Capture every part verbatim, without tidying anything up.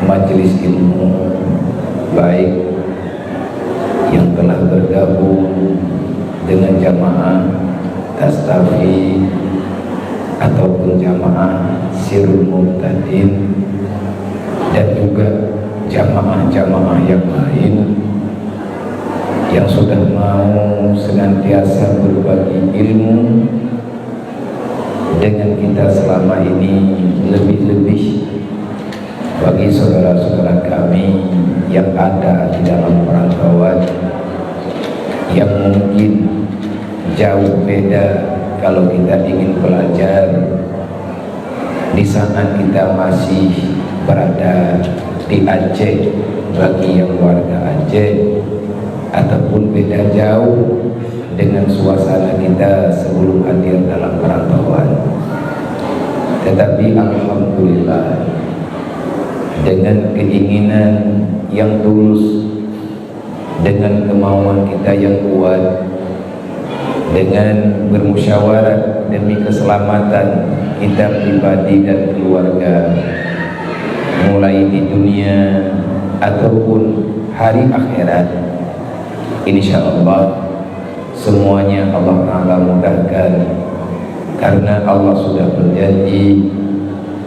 Majelis ilmu, baik yang telah bergabung dengan jamaah Tastafi ataupun jamaah Sirul Mubtadin, dan juga jamaah-jamaah yang lain yang sudah mau senantiasa berbagi ilmu dengan kita selama ini, lebih-lebih bagi saudara-saudara kami yang ada di dalam perantauan, yang mungkin jauh beda kalau kita ingin belajar di saat kita masih berada di Aceh, bagi yang warga Aceh, ataupun beda jauh dengan suasana kita sebelum hadir dalam perantauan. Tetapi alhamdulillah, dengan keinginan yang tulus, dengan kemauan kita yang kuat, dengan bermusyawarah demi keselamatan kita pribadi dan keluarga, mulai di dunia ataupun hari akhirat, insya Allah semuanya Allah Ta'ala mudahkan, karena Allah sudah berjanji,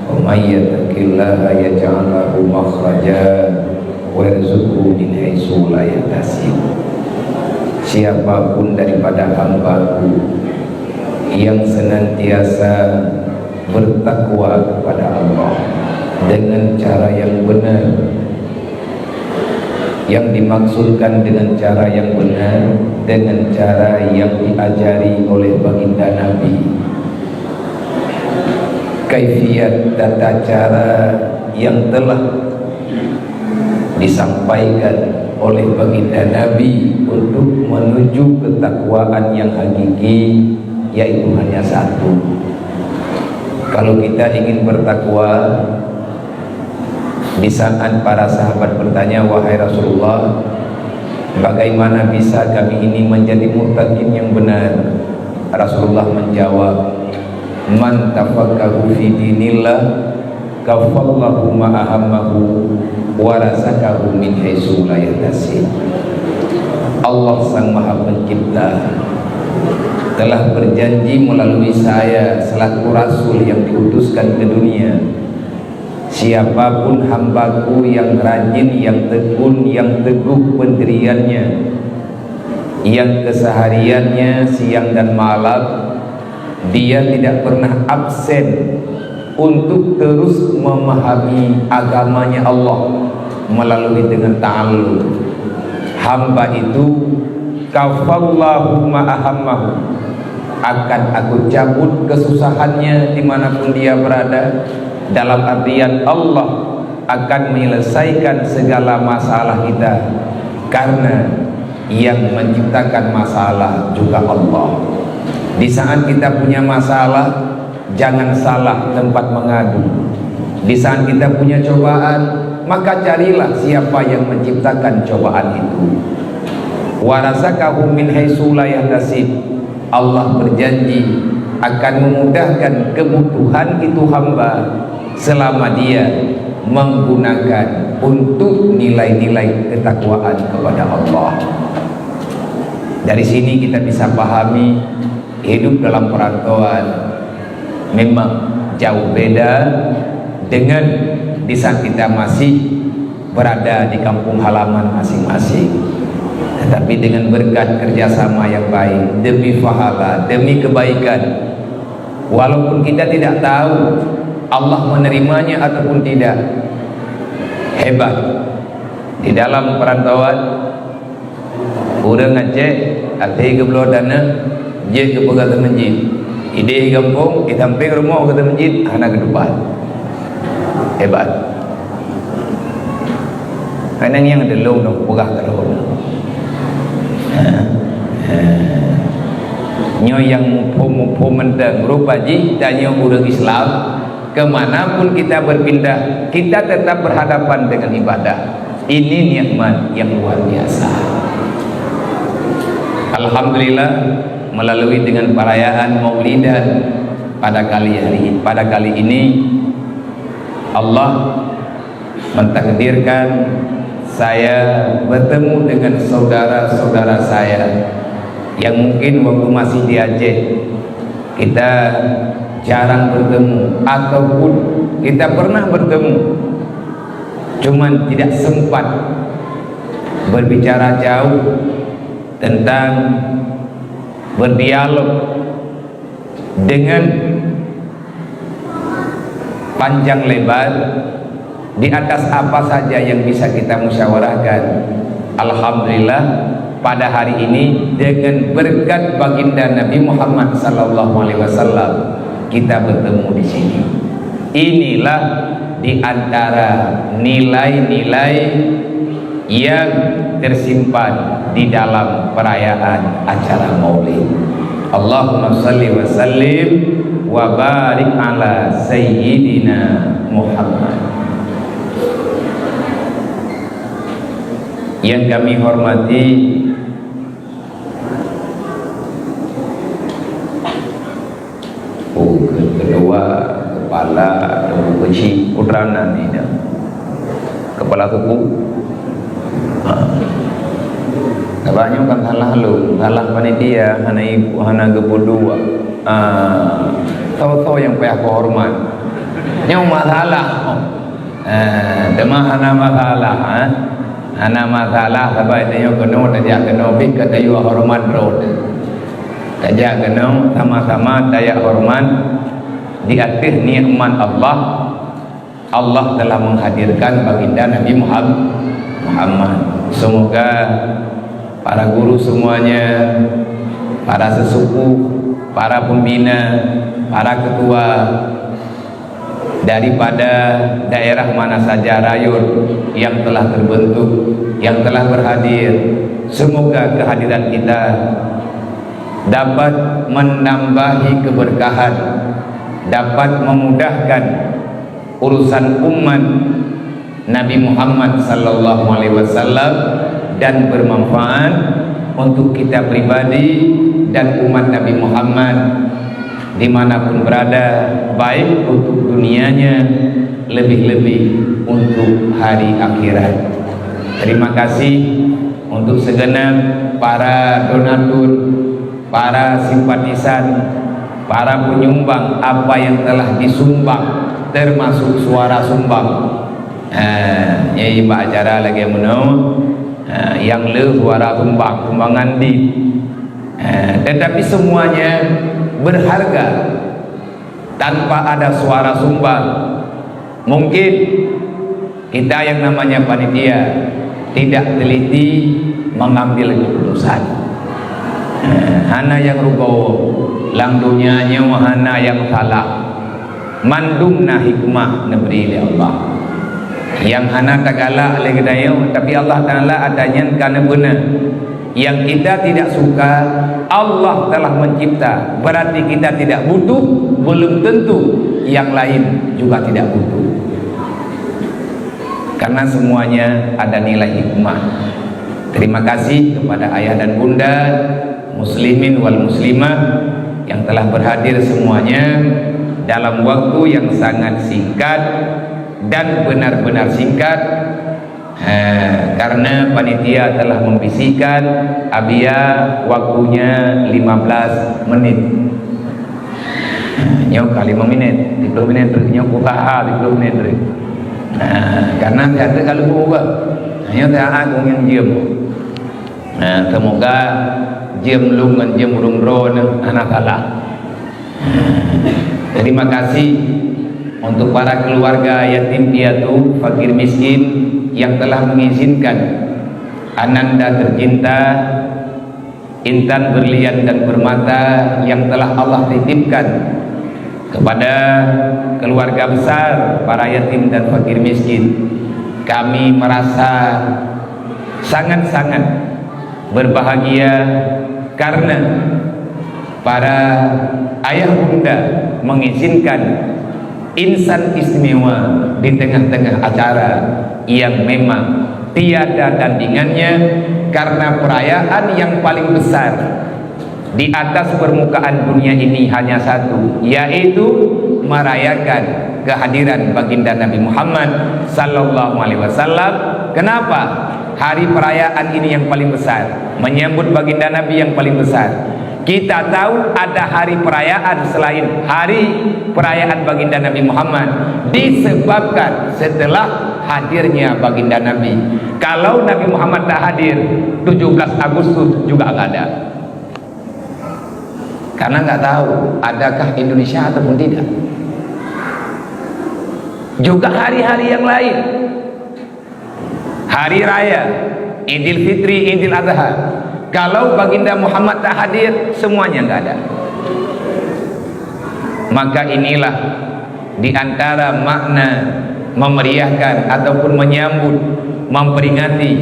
"Wa may yattaqillaha yaj'al lahu makhraja wa yarzuqhu min haitsu la yahtasib." Siapapun daripada hamba-Ku yang senantiasa bertakwa kepada Allah dengan cara yang benar, yang dimaksudkan dengan cara yang benar, dengan cara yang diajari oleh Baginda Nabi, kaifiat tata cara yang telah disampaikan oleh Baginda Nabi untuk menuju ketakwaan yang hakiki, yaitu hanya satu. Kalau kita ingin bertakwa, di saat para sahabat bertanya, "Wahai Rasulullah, bagaimana bisa kami ini menjadi muttaqin yang benar?" Rasulullah menjawab, "Man tafaqaha fi dinillah, kafallahu ma ahammahu, wa razaqahu min haitsu la yahtasib." Allah Sang Maha Pencipta telah berjanji melalui saya selaku rasul yang diutuskan ke dunia, siapapun hamba-Ku yang rajin, yang tekun, yang teguh pendiriannya, yang kesehariannya siang dan malam dia tidak pernah absen untuk terus memahami agamanya Allah melalui dengan ta'allum, hamba itu, kafallahu ma ahammahu, akan Aku cabut kesusahannya di mana pun dia berada. Dalam artian, Allah akan menyelesaikan segala masalah kita, karena yang menciptakan masalah juga Allah. Di saat kita punya masalah, jangan salah tempat mengadu. Di saat kita punya cobaan, maka carilah siapa yang menciptakan cobaan itu. Wa razaqahu min haitsu la yahtasib. Allah berjanji akan memudahkan kebutuhan itu hamba selama dia menggunakan untuk nilai-nilai ketakwaan kepada Allah. Dari sini kita bisa pahami, hidup dalam perantauan memang jauh beda dengan di saat kita masih berada di kampung halaman masing-masing. Tetapi dengan berkat kerjasama yang baik, demi pahala, demi kebaikan, walaupun kita tidak tahu Allah menerimanya ataupun tidak, hebat. Di dalam perantauan, ureuëng Aceh, até geubloe taneuh, jeuet geupeugah keu masjid. Idéh gampông, di sampéng rumoh geupeugah masjid, hana geutupat. Hebat. Kadang nyang teulông dong peugah keu lôn. Ha? Ha. Nyoe nyang muphom-muphom mantong, rupa jih tanyoe ureuëng Islam, ke mana pun kita berpindah, kita tetap berhadapan dengan ibadah. Ini nikmat yang luar biasa. Alhamdulillah, melalui dengan perayaan Maulidan pada kali hari, pada kali ini, Allah mentakdirkan saya bertemu dengan saudara-saudara saya yang mungkin waktu masih di Aceh, kita jarang bertemu, ataupun kita pernah bertemu, cuman tidak sempat berbicara jauh tentang berdialog dengan panjang lebar di atas apa saja yang bisa kita musyawarahkan. Alhamdulillah, pada hari ini, dengan berkat baginda Nabi Muhammad sallallahu alaihi wasallam, kita bertemu di sini. Inilah di antara nilai-nilai yang tersimpan di dalam perayaan acara Maulid. Allahumma salli wa sallim wa barik ala Sayyidina Muhammad. Yang kami hormati Oh, ke-, ketua, kepala, atau kecil, putra nan ni dah. Kepala suku. Ha. Tapi nyoe kan salah lôn, salah panitia, hana ibu, hana geupeuduek. Ah, tho-tho nyang payah kuhormat. Nyoe masalah. Ah, teuma hana masalah, ha? Hana masalah, sabab tanyoe keunoe, tajak keunoe, bit ka tayue hormat rot. Tajak keunoe, sama-sama tajak hormat di ateueh nikmat Allah. Allah telah menghadirkan baginda Nabi Muham-, Muhammad. Semoga para guru semuanya, para sesepuh, para pembina, para ketua, daripada daerah mana saja rayot yang telah terbentuk, yang telah berhadir, semoga kehadiran kita dapat menambahi keberkahan, dapat memudahkan urusan umat Nabi Muhammad sallallahu alaihi wasallam dan bermanfaat untuk kita pribadi dan umat Nabi Muhammad dimanapun berada, baik untuk dunianya, lebih-lebih untuk hari akhirat. Terima kasih untuk segenap para donatur, para simpatisan, para penyumbang apa yang telah disumbang, termasuk suara sumbang. Ha, nyang bak acara lagèe meunoe, ha, nyang le suara sumbang, sumbangan di. Ha, tetapi semuanya berharga. Tanpa ada suara sumbang, mungkin kita yang namanya panitia tidak teliti mengambil keputusan. Eh, hana nyang rugoe, lam donya nyoe hana nyang salah. Mandum na hikmah neubri lé Allah. Nyang hana tagalak lé geutanyoe, tapi Allah Taala ata nyan ka neubeuna. Yang kita tidak suka, Allah telah mencipta. Berarti kita tidak butuh, belum tentu yang lain juga tidak butuh. Karena semuanya ada nilai hikmah. Terima kasih kepada ayah dan bunda, muslimin wal muslimah, yang telah berhadir semuanya dalam waktu yang sangat singkat dan benar-benar singkat. Ha, karena panitia telah membisikkan, abia waktunya lima belas menit. Ha, nyoe ka lima menit, tiga puluh menit, nyoe usaha tiga puluh menit. Ha, karena saya tak kalau buka. Nyoe saya aku yang jam. Ha, semoga jam lôn ngon jam ureueng droe nyoe hana salah. Terima kasih untuk para keluarga yatim piatu, fakir miskin yang telah mengizinkan ananda tercinta Intan Berlian dan Permata yang telah Allah titipkan kepada keluarga besar para yatim dan fakir miskin. Kami merasa sangat-sangat berbahagia karena para ayah bunda mengizinkan insan istimewa di tengah-tengah acara yang memang tiada tandingannya, karena perayaan yang paling besar di atas permukaan dunia ini hanya satu, yaitu merayakan kehadiran Baginda Nabi Muhammad sallallahu alaihi wasallam. Kenapa? Hari perayaan ini yang paling besar, menyambut Baginda Nabi yang paling besar. Kita tahu ada hari perayaan selain hari perayaan Baginda Nabi Muhammad, disebabkan setelah hadirnya Baginda Nabi. Kalau Nabi Muhammad tak hadir, tujuh belas Agustus juga nggak ada. Karena nggak tahu adakah Indonesia ataupun tidak. Juga hari-hari yang lain. Hari raya, Idul Fitri, Idul Adha. Kalau Baginda Muhammad tak hadir, semuanya nggak ada. Maka inilah di antara makna memeriahkan ataupun menyambut, memperingati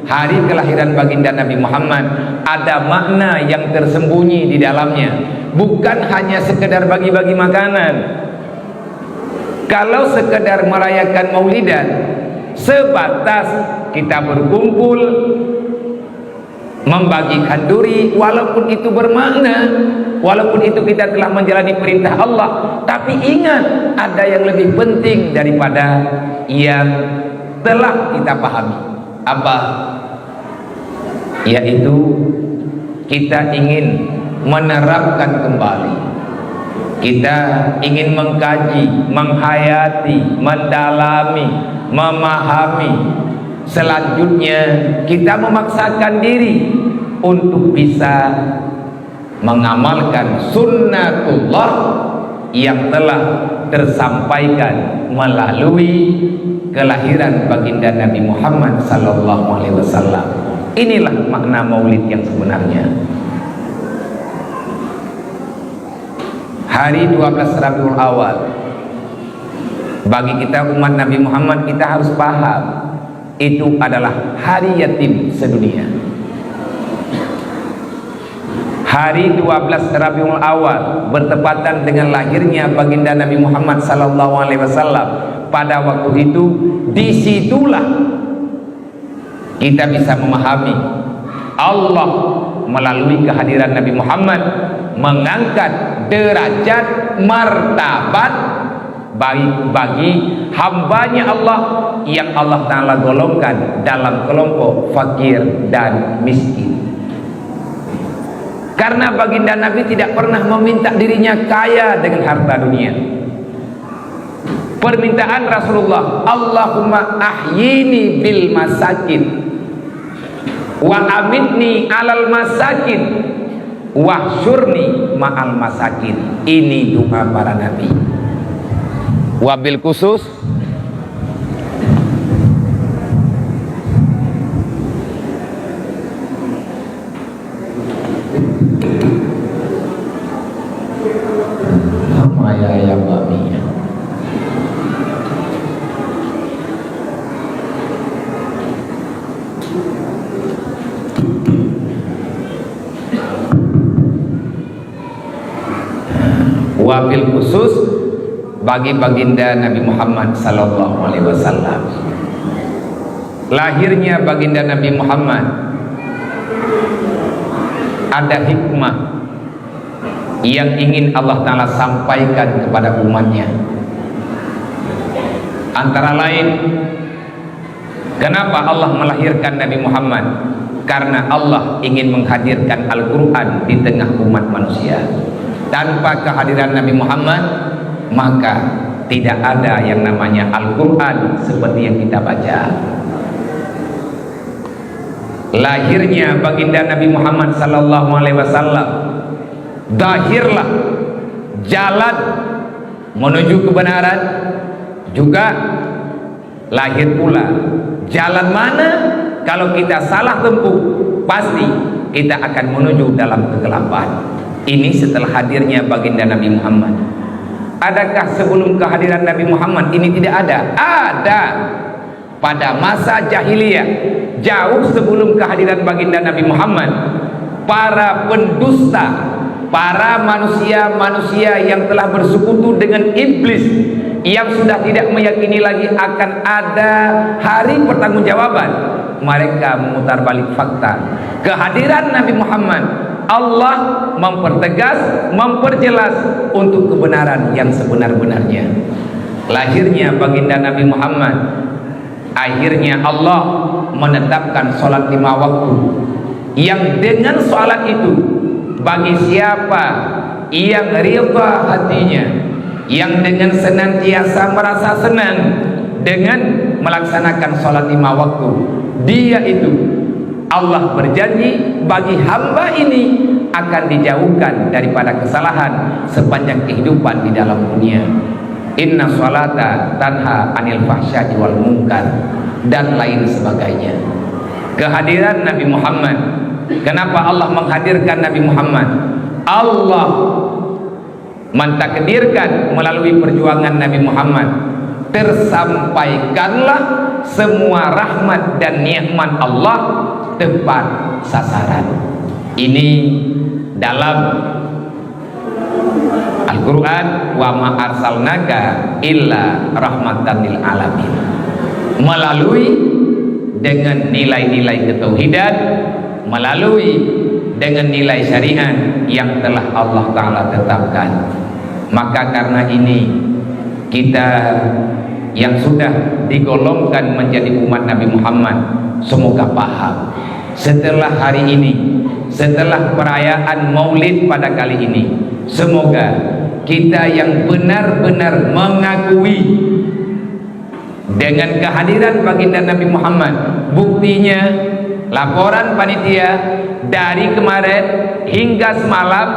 hari kelahiran Baginda Nabi Muhammad, ada makna yang tersembunyi di dalamnya. Bukan hanya sekedar bagi-bagi makanan. Kalau sekedar merayakan maulidan, sebatas kita berkumpul, membagi khanduri, walaupun itu bermakna, walaupun itu kita telah menjalani perintah Allah, tapi ingat, ada yang lebih penting daripada yang telah kita pahami. Apa? Yaitu kita ingin menerapkan kembali. Kita ingin mengkaji, menghayati, mendalami, memahami. Selanjutnya, kita memaksakan diri untuk bisa mengamalkan sunnatullah yang telah tersampaikan melalui kelahiran Baginda Nabi Muhammad sallallahu alaihi wasallam. Inilah makna Maulid yang sebenarnya. Hari dua belas Rabiul Awal, bagi kita umat Nabi Muhammad, kita harus paham, itu adalah hari yatim sedunia. Hari dua belas Rabiul Awal bertepatan dengan lahirnya Baginda Nabi Muhammad sallallahu alaihi wasallam. Pada waktu itu, disitulah kita bisa memahami Allah melalui kehadiran Nabi Muhammad mengangkat derajat martabat bagi, bagi hambanya Allah yang Allah Ta'ala golongkan dalam kelompok fakir dan miskin. Karena Baginda Nabi tidak pernah meminta dirinya kaya dengan harta dunia. Permintaan Rasulullah, "Allahumma ahyini bil masakin, wa amitni alal masakin, wahsyurni ma'al masakin." Ini doa para nabi. Wabil khusus, Sama ya, ya, Mbak Mia. Wabil khusus bagi Baginda Nabi Muhammad sallallahu alaihi wasallam. Lahirnya Baginda Nabi Muhammad ada hikmah yang ingin Allah Ta'ala sampaikan kepada umatnya. Antara lain, kenapa Allah melahirkan Nabi Muhammad? Karena Allah ingin menghadirkan Al-Quran di tengah umat manusia. Tanpa kehadiran Nabi Muhammad, maka tidak ada yang namanya Al-Quran seperti yang kita baca. Lahirnya Baginda Nabi Muhammad sallallahu alaihi wasallam, zahirlah jalan menuju kebenaran, juga lahir pula jalan mana kalau kita salah tempuh, pasti kita akan menuju dalam kegelapan. Ini setelah hadirnya Baginda Nabi Muhammad. Adakah sebelum kehadiran Nabi Muhammad ini tidak ada? Ada. Pada masa jahiliyah, jauh sebelum kehadiran Baginda Nabi Muhammad, para pendusta, para manusia-manusia yang telah bersekutu dengan iblis, yang sudah tidak meyakini lagi akan ada hari pertanggungjawaban, mereka memutar balik fakta. Kehadiran Nabi Muhammad, Allah mempertegas, memperjelas untuk kebenaran yang sebenar-benarnya. Lahirnya baginda Nabi Muhammad, akhirnya Allah menetapkan salat lima waktu. Yang dengan salat itu, bagi siapa yang rida hatinya, yang dengan senantiasa merasa senang dengan melaksanakan salat lima waktu, dia itu Allah berjanji bagi hamba ini akan dijauhkan daripada kesalahan sepanjang kehidupan di dalam dunia. Inna salata tanha anil fahsya'i wal munkar, dan lain sebagainya. Kehadiran Nabi Muhammad. Kenapa Allah menghadirkan Nabi Muhammad? Allah mentakdirkan melalui perjuangan Nabi Muhammad, tersampaikanlah semua rahmat dan nikmat Allah tepat sasaran. Ini dalam Al-Quran, "Wa ma arsalnaka illa rahmatan lil alamin." Melalui dengan nilai-nilai ketauhidan, melalui dengan nilai syariat yang telah Allah Ta'ala tetapkan. Maka karena ini, kita yang sudah digolongkan menjadi umat Nabi Muhammad, semoga paham. Setelah hari ini, setelah perayaan Maulid pada kali ini, semoga kita yang benar-benar mengakui dengan kehadiran baginda Nabi Muhammad. Buktinya, laporan panitia, dari kemarin hingga semalam,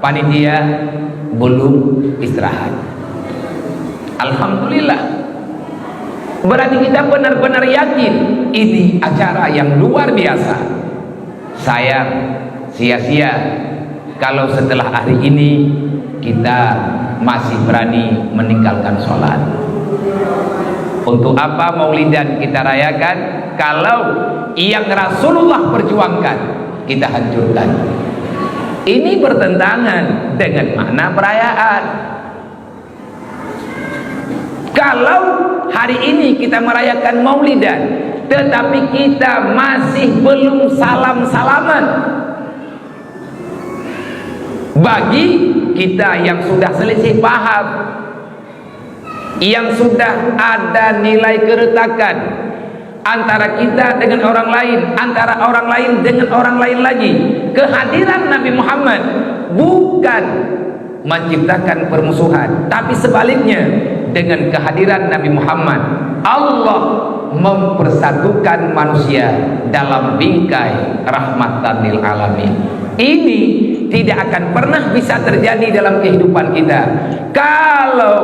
panitia belum istirahat. Alhamdulillah. Berarti kita benar-benar yakin ini acara yang luar biasa. Sayang, sia-sia kalau setelah hari ini kita masih berani meninggalkan sholat. Untuk apa maulidan kita rayakan kalau yang Rasulullah perjuangkan kita hancurkan? Ini bertentangan dengan makna perayaan. Kalau hari ini kita merayakan Maulidan, tetapi kita masih belum salam-salaman, bagi kita yang sudah selisih paham, yang sudah ada nilai keretakan antara kita dengan orang lain, antara orang lain dengan orang lain lagi, kehadiran Nabi Muhammad bukan menciptakan permusuhan, tapi sebaliknya, dengan kehadiran Nabi Muhammad, Allah mempersatukan manusia dalam bingkai rahmatan lil alamin. Ini tidak akan pernah bisa terjadi dalam kehidupan kita kalau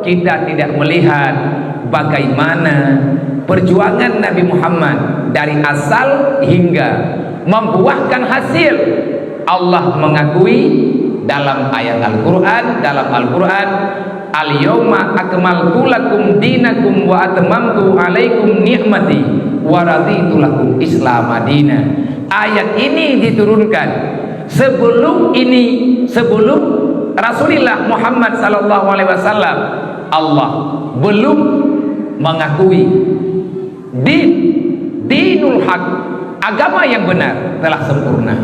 kita tidak melihat bagaimana perjuangan Nabi Muhammad dari asal hingga membuahkan hasil. Allah mengakui dalam ayat Al-Quran, dalam Al-Quran, "Al-yauma akmaltu lakum dinakum wa atmamtu alaikum ni'mati wa raditu lakum Islam dina." Ayat ini diturunkan sebelum ini, sebelum Rasulullah Muhammad sallallahu alaihi wasallam, Allah belum mengakui din, dinul haq, agama yang benar telah sempurna.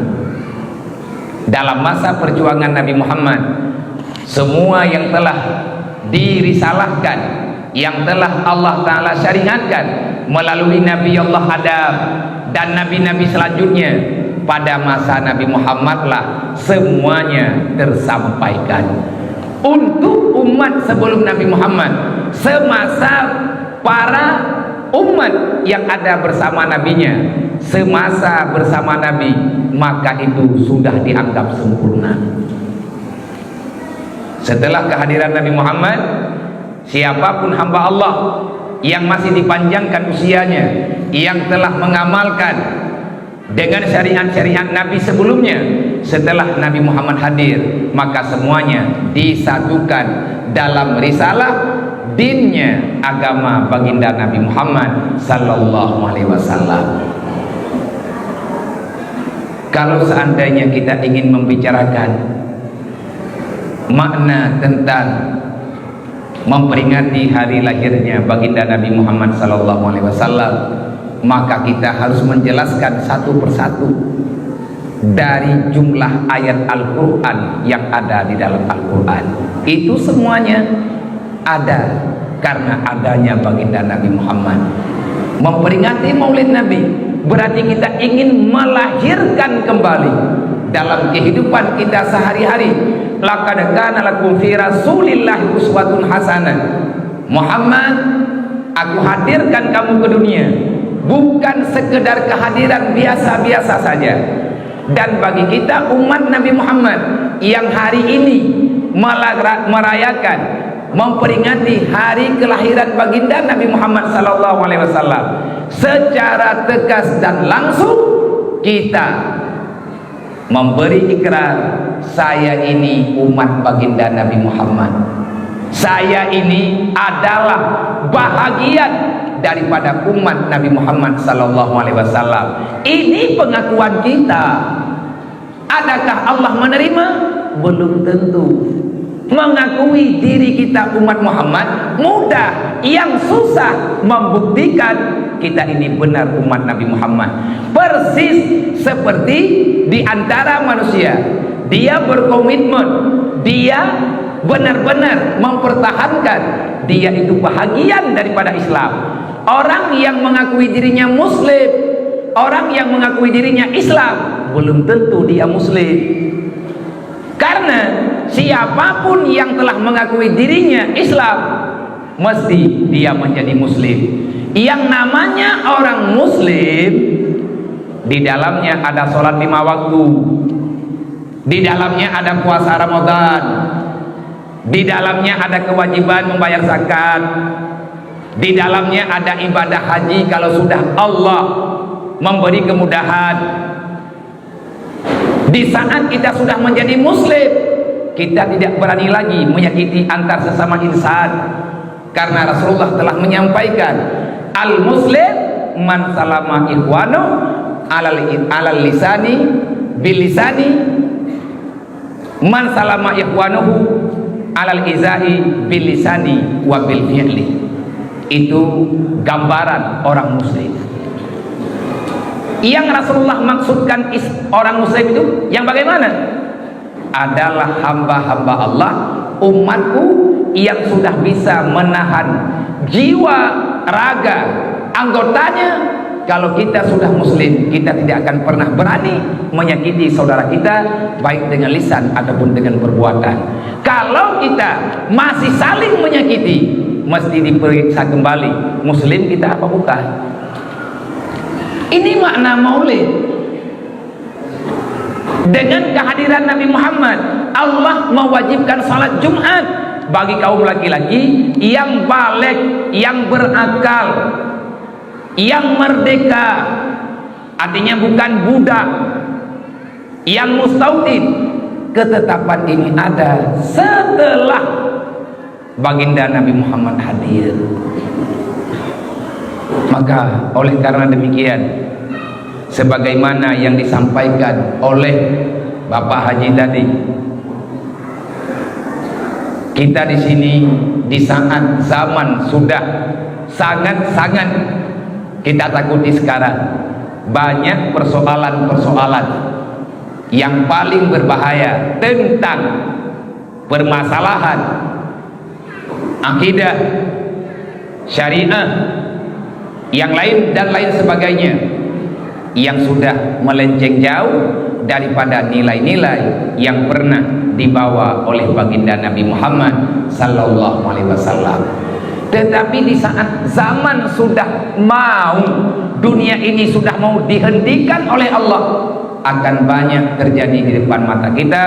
Dalam masa perjuangan Nabi Muhammad, semua yang telah dirisalahkan, yang telah Allah Ta'ala syariatkan melalui Nabi Allah Adam dan nabi-nabi selanjutnya, pada masa Nabi Muhammad lah semuanya tersampaikan. Untuk umat sebelum Nabi Muhammad, semasa para umat yang ada bersama nabinya, semasa bersama Nabi, maka itu sudah dianggap sempurna. Setelah kehadiran Nabi Muhammad, siapapun hamba Allah yang masih dipanjangkan usianya, yang telah mengamalkan dengan syariat-syariat Nabi sebelumnya, setelah Nabi Muhammad hadir, maka semuanya disatukan dalam risalah dinnya, agama baginda Nabi Muhammad sallallahu alaihi wasallam. Kalau seandainya kita ingin membicarakan makna tentang memperingati hari lahirnya baginda Nabi Muhammad sallallahu alaihi wasallam, maka kita harus menjelaskan satu persatu dari jumlah ayat Al-Quran yang ada di dalam Al-Quran. Itu semuanya ada karena adanya baginda Nabi Muhammad. Memperingati Maulid Nabi berarti kita ingin melahirkan kembali dalam kehidupan kita sehari-hari. Laqad kana lakum fi Rasulillahi uswatun hasanah. Muhammad, aku hadirkan kamu ke dunia bukan sekedar kehadiran biasa-biasa saja. Dan bagi kita umat Nabi Muhammad yang hari ini melara-, merayakan, memperingati hari kelahiran baginda Nabi Muhammad sallallahu alaihi wasallam, secara tegas dan langsung kita memberi ikrar, "Saya ini umat baginda Nabi Muhammad. Saya ini adalah bahagian daripada umat Nabi Muhammad sallallahu alaihi wasallam." Ini pengakuan kita. Adakah Allah menerima? Belum tentu. Mengakui diri kita umat Muhammad mudah, yang susah membuktikan kita ini benar umat Nabi Muhammad. Persis seperti di antara manusia, dia berkomitmen, dia benar-benar mempertahankan, dia itu bahagian daripada Islam. Orang yang mengakui dirinya Muslim, orang yang mengakui dirinya Islam, belum tentu dia Muslim. Karena siapapun yang telah mengakui dirinya Islam, mesti dia menjadi Muslim. Yang namanya orang Muslim, di dalamnya ada sholat lima waktu, di dalamnya ada puasa Ramadan, di dalamnya ada kewajiban membayar zakat, di dalamnya ada ibadah haji kalau sudah Allah memberi kemudahan. Di saat kita sudah menjadi Muslim, kita tidak berani lagi menyakiti antar sesama insan. Karena Rasulullah telah menyampaikan, "Al-Muslim man salama ikhwanu alal, alal lisani, bil lisani, man salama ikhwanuhu alal izai bil lisani wa bil fi'li." Itu gambaran orang Muslim. Yang Rasulullah maksudkan is-, orang Muslim itu yang bagaimana? Adalah hamba-hamba Allah, umatku yang sudah bisa menahan jiwa, raga, anggotanya. Kalau kita sudah Muslim, kita tidak akan pernah berani menyakiti saudara kita, baik dengan lisan ataupun dengan perbuatan. Kalau kita masih saling menyakiti, mesti diperiksa kembali, Muslim kita apa bukan. Ini makna Maulid. Dengan kehadiran Nabi Muhammad, Allah mewajibkan salat Jumat bagi kaum laki-laki yang baligh, yang berakal, yang merdeka, artinya bukan budak, yang mustautin. Ketetapan ini ada setelah Baginda Nabi Muhammad hadir. Maka oleh karena demikian, sebagaimana yang disampaikan oleh Bapak Haji tadi, kita di sini di saat zaman sudah sangat-sangat kita takuti sekarang, banyak persoalan-persoalan yang paling berbahaya tentang permasalahan akidah, syariah, yang lain dan lain sebagainya, yang sudah melenceng jauh daripada nilai-nilai yang pernah dibawa oleh Baginda Nabi Muhammad sallallahu alaihi wasallam. Tetapi di saat zaman sudah mau, dunia ini sudah mau dihentikan oleh Allah, akan banyak terjadi di depan mata kita,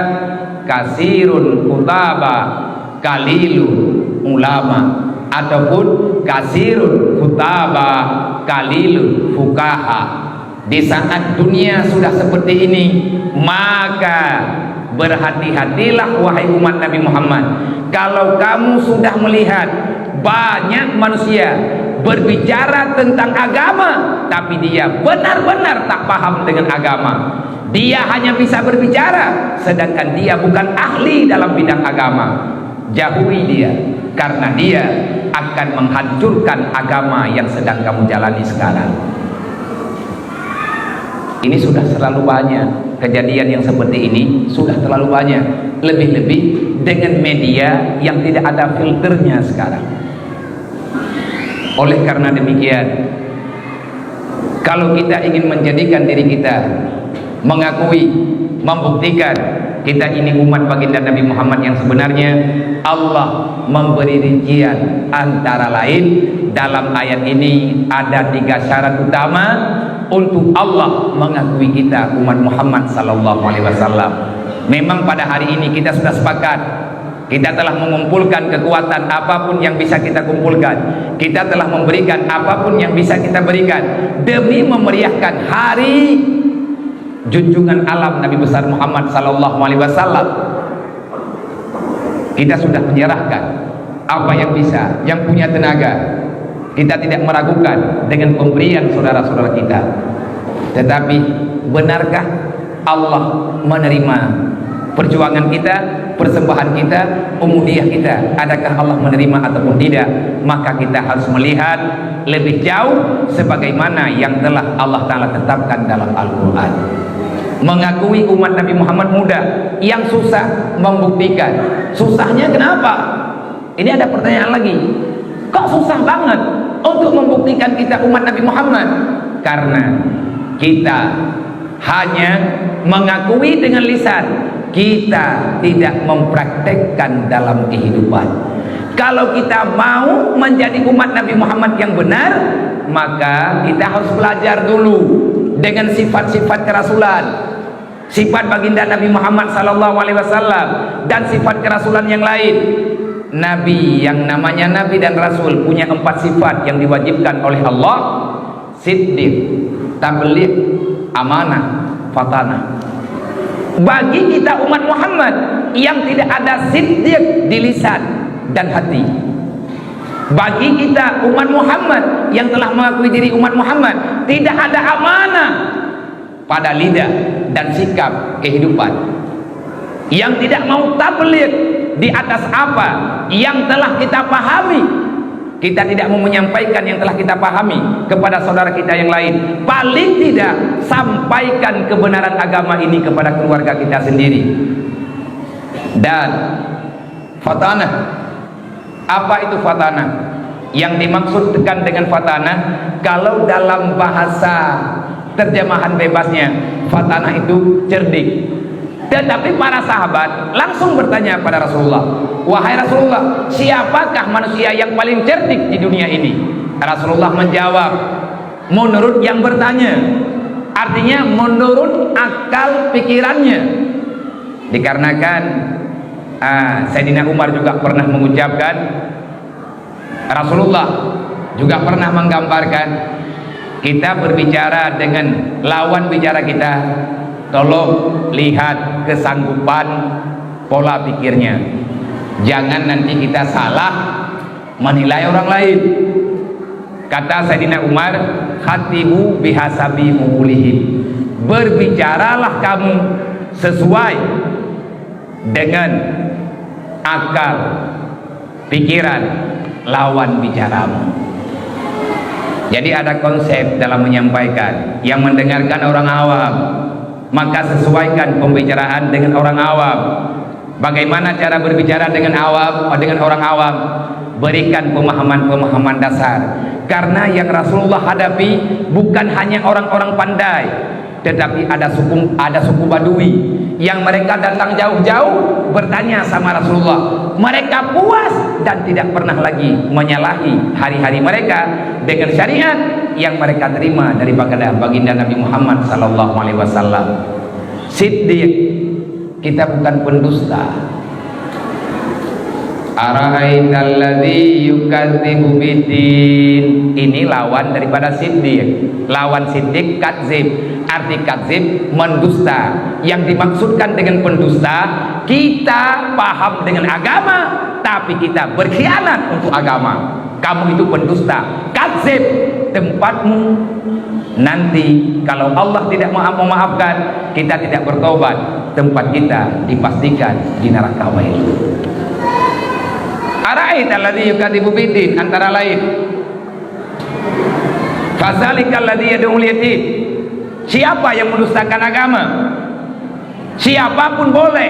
kasirun khutaba, qalilun ulama, ataupun kasirun khutaba, qalilun fuqaha. Di saat dunia sudah seperti ini, maka berhati-hatilah, wahai umat Nabi Muhammad, kalau kamu sudah melihat banyak manusia berbicara tentang agama, tapi dia benar-benar tak paham dengan agama. Dia hanya bisa berbicara, sedangkan dia bukan ahli dalam bidang agama. Jauhi dia, karena dia akan menghancurkan agama yang sedang kamu jalani sekarang. Ini sudah terlalu banyak kejadian yang seperti ini, sudah terlalu banyak. Lebih-lebih dengan media yang tidak ada filternya sekarang. Oleh karena demikian, kalau kita ingin menjadikan diri kita mengakui, membuktikan kita ini umat baginda Nabi Muhammad yang sebenarnya, Allah memberi rincian, antara lain dalam ayat ini ada tiga syarat utama untuk Allah mengakui kita umat Muhammad sallallahu alaihi wasallam. Memang pada hari ini kita sudah sepakat, kita telah mengumpulkan kekuatan apapun yang bisa kita kumpulkan. Kita telah memberikan apapun yang bisa kita berikan demi memeriahkan hari junjungan alam Nabi besar Muhammad sallallahu alaihi wasallam. Kita sudah menyerahkan apa yang bisa, yang punya tenaga. Kita tidak meragukan dengan pemberian saudara-saudara kita. Tetapi, benarkah Allah menerima perjuangan kita, persembahan kita, ubudiyah kita? Adakah Allah menerima ataupun tidak? Maka kita harus melihat lebih jauh sebagaimana yang telah Allah Ta'ala tetapkan dalam Al-Quran. Mengakui umat Nabi Muhammad mudah, yang susah membuktikan. Susahnya kenapa? Ini ada pertanyaan lagi. Kok susah banget untuk membuktikan kita umat Nabi Muhammad? Karena kita hanya mengakui dengan lisan, kita tidak mempraktekkan dalam kehidupan. Kalau kita mau menjadi umat Nabi Muhammad yang benar, maka kita harus belajar dulu dengan sifat-sifat kerasulan, sifat baginda Nabi Muhammad sallallahu alaihi wasallam, dan sifat kerasulan yang lain. Nabi, yang namanya nabi dan rasul, punya empat sifat yang diwajibkan oleh Allah: siddiq, tabligh, amanah, fatanah. Bagi kita umat Muhammad yang tidak ada siddiq di lisan dan hati, bagi kita umat Muhammad yang telah mengakui diri umat Muhammad, tidak ada amanah pada lidah dan sikap kehidupan, yang tidak mau tabligh di atas apa yang telah kita pahami, kita tidak mau menyampaikan yang telah kita pahami kepada saudara kita yang lain, paling tidak sampaikan kebenaran agama ini kepada keluarga kita sendiri. Dan fatanah. Apa itu fatanah? Yang dimaksudkan dengan fatanah, kalau dalam bahasa terjemahan bebasnya, fatanah itu cerdik. Tetapi para sahabat langsung bertanya pada Rasulullah, "Wahai Rasulullah, siapakah manusia yang paling cerdik di dunia ini?" Rasulullah menjawab, "Menurut yang bertanya." Artinya, menurut akal pikirannya. Dikarenakan, ah, Saidina Umar juga pernah mengucapkan, Rasulullah juga pernah menggambarkan, kita berbicara dengan lawan bicara kita, tolong lihat kesanggupan pola pikirnya. Jangan nanti kita salah menilai orang lain. Kata Saidina Umar, "Khatibu bihasabi uqulihim." Berbicaralah kamu sesuai dengan akal, pikiran lawan bicaramu. Jadi, ada konsep dalam menyampaikan, yang mendengarkan orang awam, maka sesuaikan pembicaraan dengan orang awam. Bagaimana cara berbicara dengan awam, dengan orang awam? Berikan pemahaman-pemahaman dasar. Karena yang Rasulullah hadapi bukan hanya orang-orang pandai, tetapi ada suku, ada suku Badui yang mereka datang jauh-jauh bertanya sama Rasulullah. Mereka puas dan tidak pernah lagi menyalahi hari-hari mereka dengan syariat yang mereka terima daripada baginda Nabi Muhammad sallallahu alaihi wasallam. Siddiq, kita bukan pendusta. Ara'aital ladzi yukadzibu biddin. Ini lawan daripada siddiq. Lawan siddiq, kadzib. Arti kadzib, mendusta. Yang dimaksudkan dengan pendusta, kita paham dengan agama, tapi kita berkhianat untuk agama. Kamu itu pendusta, kadzib. Tempatmu nanti, kalau Allah tidak mau memaafkan, kita tidak bertobat, tempat kita dipastikan di neraka baik. Ara'aital ladzi yukadzibu biddin, antara lain, fadzalikal ladzi yad'ul yatim. Siapa yang mendustakan agama? Siapapun boleh,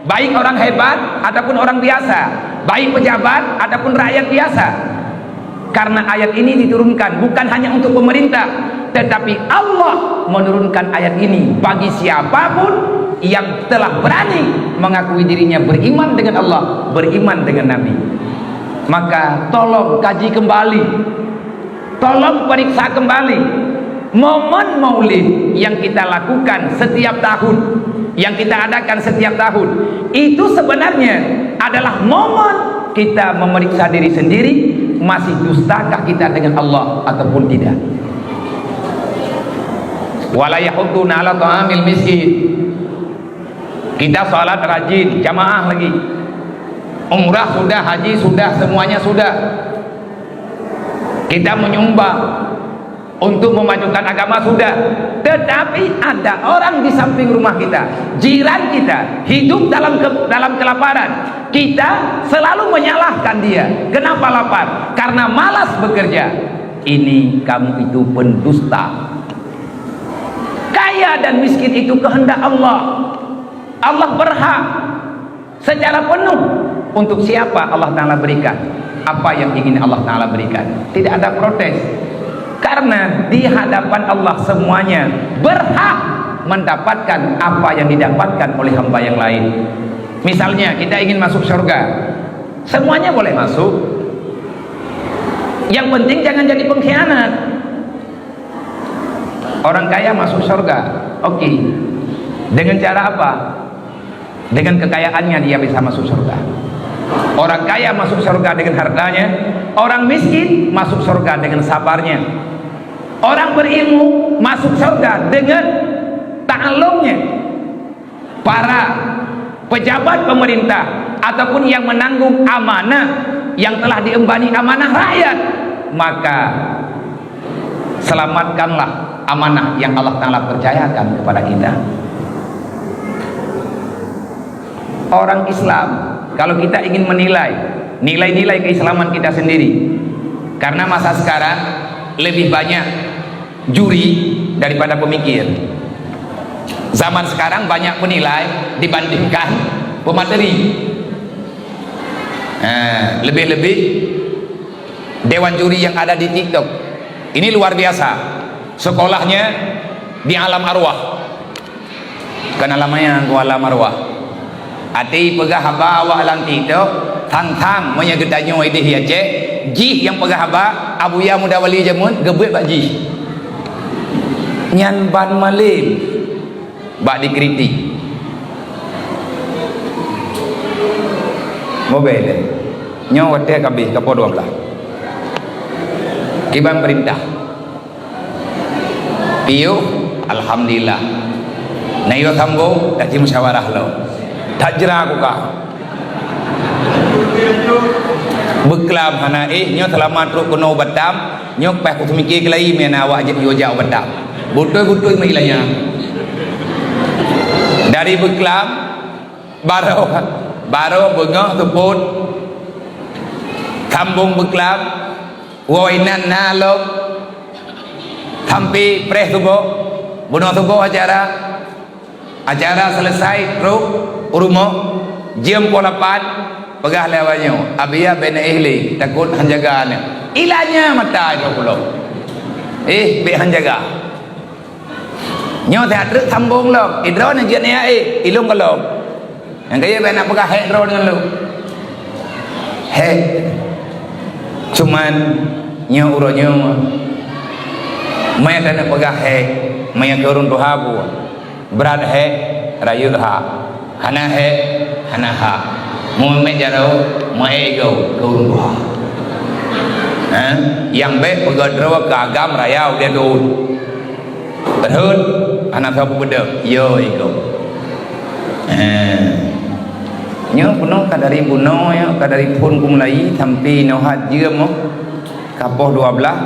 baik orang hebat ataupun orang biasa, baik pejabat ataupun rakyat biasa. Karena ayat ini diturunkan bukan hanya untuk pemerintah, tetapi Allah menurunkan ayat ini bagi siapapun yang telah berani mengakui dirinya beriman dengan Allah, beriman dengan Nabi. Maka tolong kaji kembali, tolong periksa kembali momen Maulid yang kita lakukan setiap tahun, yang kita adakan setiap tahun. Itu sebenarnya adalah momen kita memeriksa diri sendiri, masih dustakah kita dengan Allah ataupun tidak. Wala yahudduna ala ta'amil miskin. Kita salat rajin, jamaah lagi. Umrah sudah, haji sudah, semuanya sudah. Kita menyumbang untuk memajukan agama sudah. Tetapi ada orang di samping rumah kita, jiran kita, hidup dalam ke-, dalam kelaparan. Kita selalu menyalahkan dia. Kenapa lapar? Karena malas bekerja. Ini kamu itu pendusta. Kaya dan miskin itu kehendak Allah. Allah berhak secara penuh untuk siapa Allah Ta'ala berikan apa yang ingin Allah Ta'ala berikan. Tidak ada protes. Karena di hadapan Allah semuanya berhak mendapatkan apa yang didapatkan oleh hamba yang lain. Misalnya kita ingin masuk surga, semuanya boleh masuk. Yang penting jangan jadi pengkhianat. Orang kaya masuk surga, oke. Dengan cara apa? Dengan kekayaannya dia bisa masuk surga. Orang kaya masuk surga dengan hartanya, orang miskin masuk surga dengan sabarnya. Orang berilmu masuk surga dengan ta'alumnya. Para pejabat pemerintah ataupun yang menanggung amanah yang telah diembani amanah rakyat, maka selamatkanlah amanah yang Allah Ta'ala percayakan kepada kita. Orang Islam, kalau kita ingin menilai nilai-nilai keislaman kita sendiri, karena masa sekarang lebih banyak juri daripada pemikir. Zaman sekarang banyak penilai dibandingkan pemateri. Eh, lebih-lebih dewan juri yang ada di TikTok. Ini luar biasa. Sekolahnya di alam arwah. Bukan alam maya, ku alam arwah. Até peugah haba awak lam TikTok, thang-thang meunyoe geutanyoe idéh di Aceh, jih nyang peugah haba, Abuya Muda Wali jameun geubeuet bak jih. Nyan ban malem bak dikritik. Mobile. Nyoe watèe ka abéh, ka poh dua belas. Kiban peurintah. Piôh, alhamdulillah. Na yo sambong, taji musyawarah lom. Tajra kuka. Beuklam hana éh, nyoe seulama trok keunoe u Batam, nyoe paih kuseumiké keulayi meunan awak jeuet yue jak u Batam. Beutôi-beutôi meuilanya. Dari Beuklam, barô, barô beungoh seupôt, sambong Beuklam, woe inan na lom, sampai preh suboh, bunoe suboh acara. Acara selesai, trok u rumoh, jeuem poh lapan, peugah lé awak nyoe, "Abiya bèk neuéh lé, takot han jaga aneuk." Ilanya mata droe kulom. "Éh, bèk han jaga." Nyoe that treuk sambong lom, idroe nyang jeuet neuéh, ilôn gohlom. Nyang kayée bèk na peugah hék droe deungon lôn. Hék. Cuman, nyoe uroe nyoe, meunyo taneuk peugah hék, meunyo keu ureuëng tuha buet. Brat hék, rayeuk hak. Hana hék, hana hak. Meu-, meujaroe, meu-ék igoe keu ureuëng tuha. Ha? Nyang bèk peugah droe keu agam raya udeb deuh. Teuhot, hana soe peubeudoh. Yo, igoe. Ha. Nyoe peunoh ka dari bunoe, nyoe ka dari phon kumulai sampai nohat jeuem, ka poh dua belas.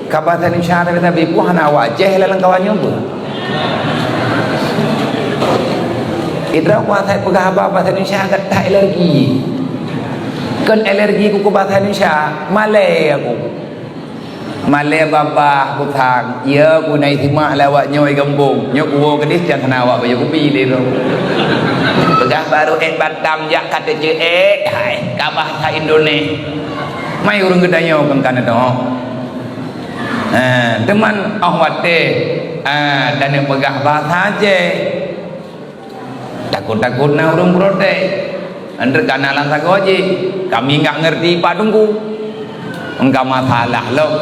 Ka bahasa Indonesia tapi, tapi pun hana awak Aceh lah lam kawan nyoe beuh. Idroe kuasai peugah haba bahasa Indonesia agak that alergi. Kon alergi ku keu bahasa Indonesia, malèe aku. Malèe babah ku sang, ya ku na isimak lé awak nyoe gampông. Nyoe ku woe keudeh can hana awak bayeue kupi lé droe. Peugah barô ék Batam jak ka teuceuék, hai, ka bahasa Indonesia. Mai ureuëng geutanyoe kon ka neudoh. Ha, teuma óh watée, ha, taneuk peugah bahasa Aceh. Takot-takot na ureuëng protes. Andeuek kana lam sagoe jih. Kami enggak ngerti Pak Teungku. Enggak masalah lom.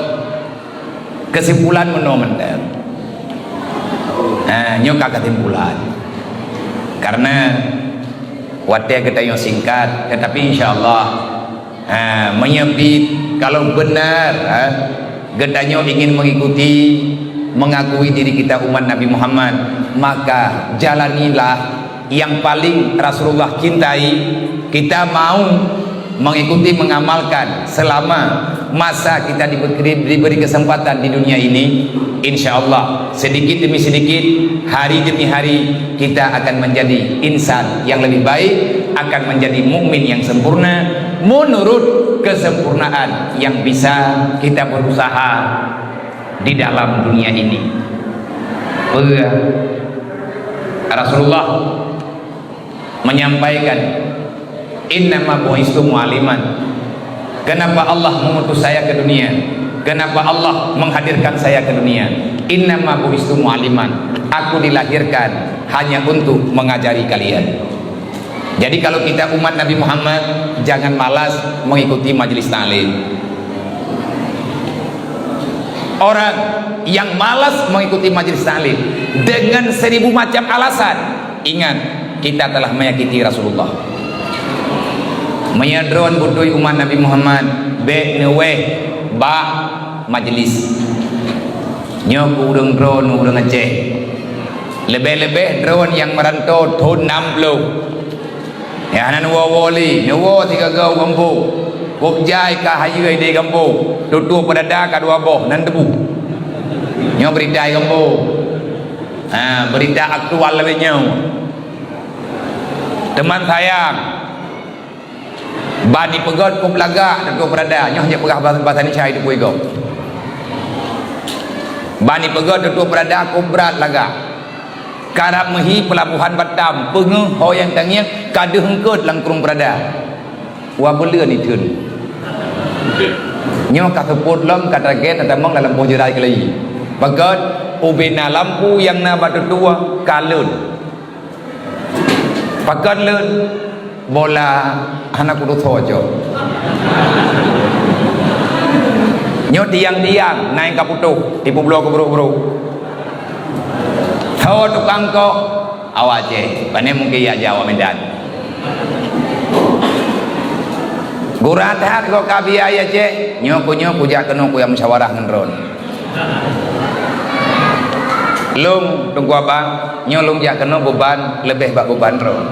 Kesimpulan meunoe mantong. Ha, nyoe ka kesimpulan. Karena watée geutanyoe singkat, tetapi insya Allah, ha, meunyoe bit, kalau benar, ha, geutanyoe ingin mengikuti, mengakui diri kita umat Nabi Muhammad, maka jalanilah yang paling Rasulullah cintai, kita mau mengikuti, mengamalkan selama masa kita diberi, diberi kesempatan di dunia ini, insya Allah, sedikit demi sedikit, hari demi hari, kita akan menjadi insan yang lebih baik, akan menjadi mukmin yang sempurna, menurut kesempurnaan yang bisa kita berusaha di dalam dunia ini. Peue? Rasulullah menyampaikan, "Innama bu'istu mu'alliman." Kenapa Allah mengutus saya ke dunia? Kenapa Allah menghadirkan saya ke dunia? "Innama bu'istu mu'alliman." Aku dilahirkan hanya untuk mengajari kalian. Jadi, kalau kita umat Nabi Muhammad, jangan malas mengikuti majelis taklim. Orang yang malas mengikuti majelis taklim dengan seribu macam alasan, ingat, kita telah menyakiti Rasulullah. Meunyoe droen beutôi umat Nabi Muhammad, bék neuwéh bak majelis. Nyoe keu ureuëng droen, ureuëng Aceh. Leubeh-leubeh droen nyang meuranto thon nam ploh. Nyang hana neuwoe-woe lé, neuwoe sigaga u gampông. Kôb jai ka hayeue di gampông, tutoe peudada ka dua boh, nan teubu. Nyoe beurita di gampông. Ha, beurita aktual lagée nyoe. Teuma sayang, ban ipeugét kôb lagak tutoe peudada, nyoe hana peugah bahasa, bahasa Indonesia itu pui gob. Ban ipeugét tutoe peudada kôb brat lagak. Karab meuhi peulabohan Batam, peungeuh ho nyang tangieng ka deuh eungkôt lam krueng peurada. Wa beuleuen itheun. Nyoe ka seupôt lom ka target tatamong dalam boh jeurai keulayi. Pakon ubena lampu nyang na bak tutoe ka lôn. Pakon lôn. Bola hana kudu tho cok. Nyoe tiang-tiang naik ka putôh, ipubloe keu brôk-brôk. Tho tukang koh, awak Aceh, pane mungken ya Jawa Medan. Gura that kok ka biaya Aceh, nyoe ku nyoe kujak keunoe kuya musyawarah ngon droen. Lôn, Teungku Abang, nyoe lôn jak keunoe beban leubeh bak beban droen.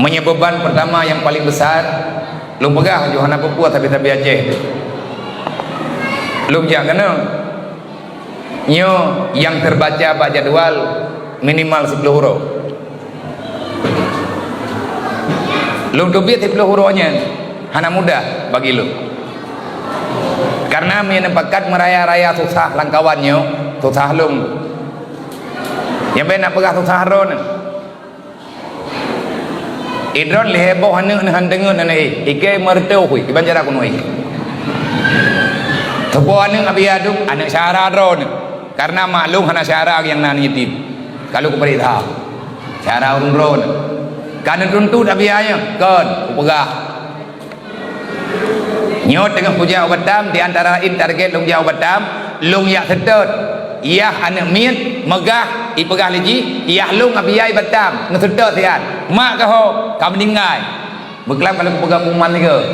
Meunyoe beban peurtama nyang paleng besar, lôn peugah laju hana peue-peue sabe-sabe Aceh. Lôn jak keunoe. Nyoe nyang teubaca bak jadwal minimal siploh uroe. Lôn teubiet siploh uroe nyan hana mudah bagi lôn. Karena meunyoe neupakat meuraya-raya susah lam kawan nyoe, susah lôn. Nyang bèk na peugah susah droeneuh. Idroen lhèe boh aneuk neuh han deungon aneuk éh, ikei meureutoh hui, kiban cara keunoe éh. Teuboh aneuk Abi Adum, aneuk syara droeneuh. Karena maklum hana syara nyang na aneuk yatim. Kalau kupeurintah, syara ureueng droeneuh. Ka neutuntut Abi Ayah, kon, kupeugah. Nyoe teungoh kujak u Batam, di antara laén target lôn jak u Batam, lôn jak seutôt. Yah aneuk miet, meugah, ipeugah lé jih, yah lôn Abi Yai Batam, neuseutôt siat. Mak keuh ho, ka meuninggai. Beuklam ka lôn kupeugah pengumuman lé keuh.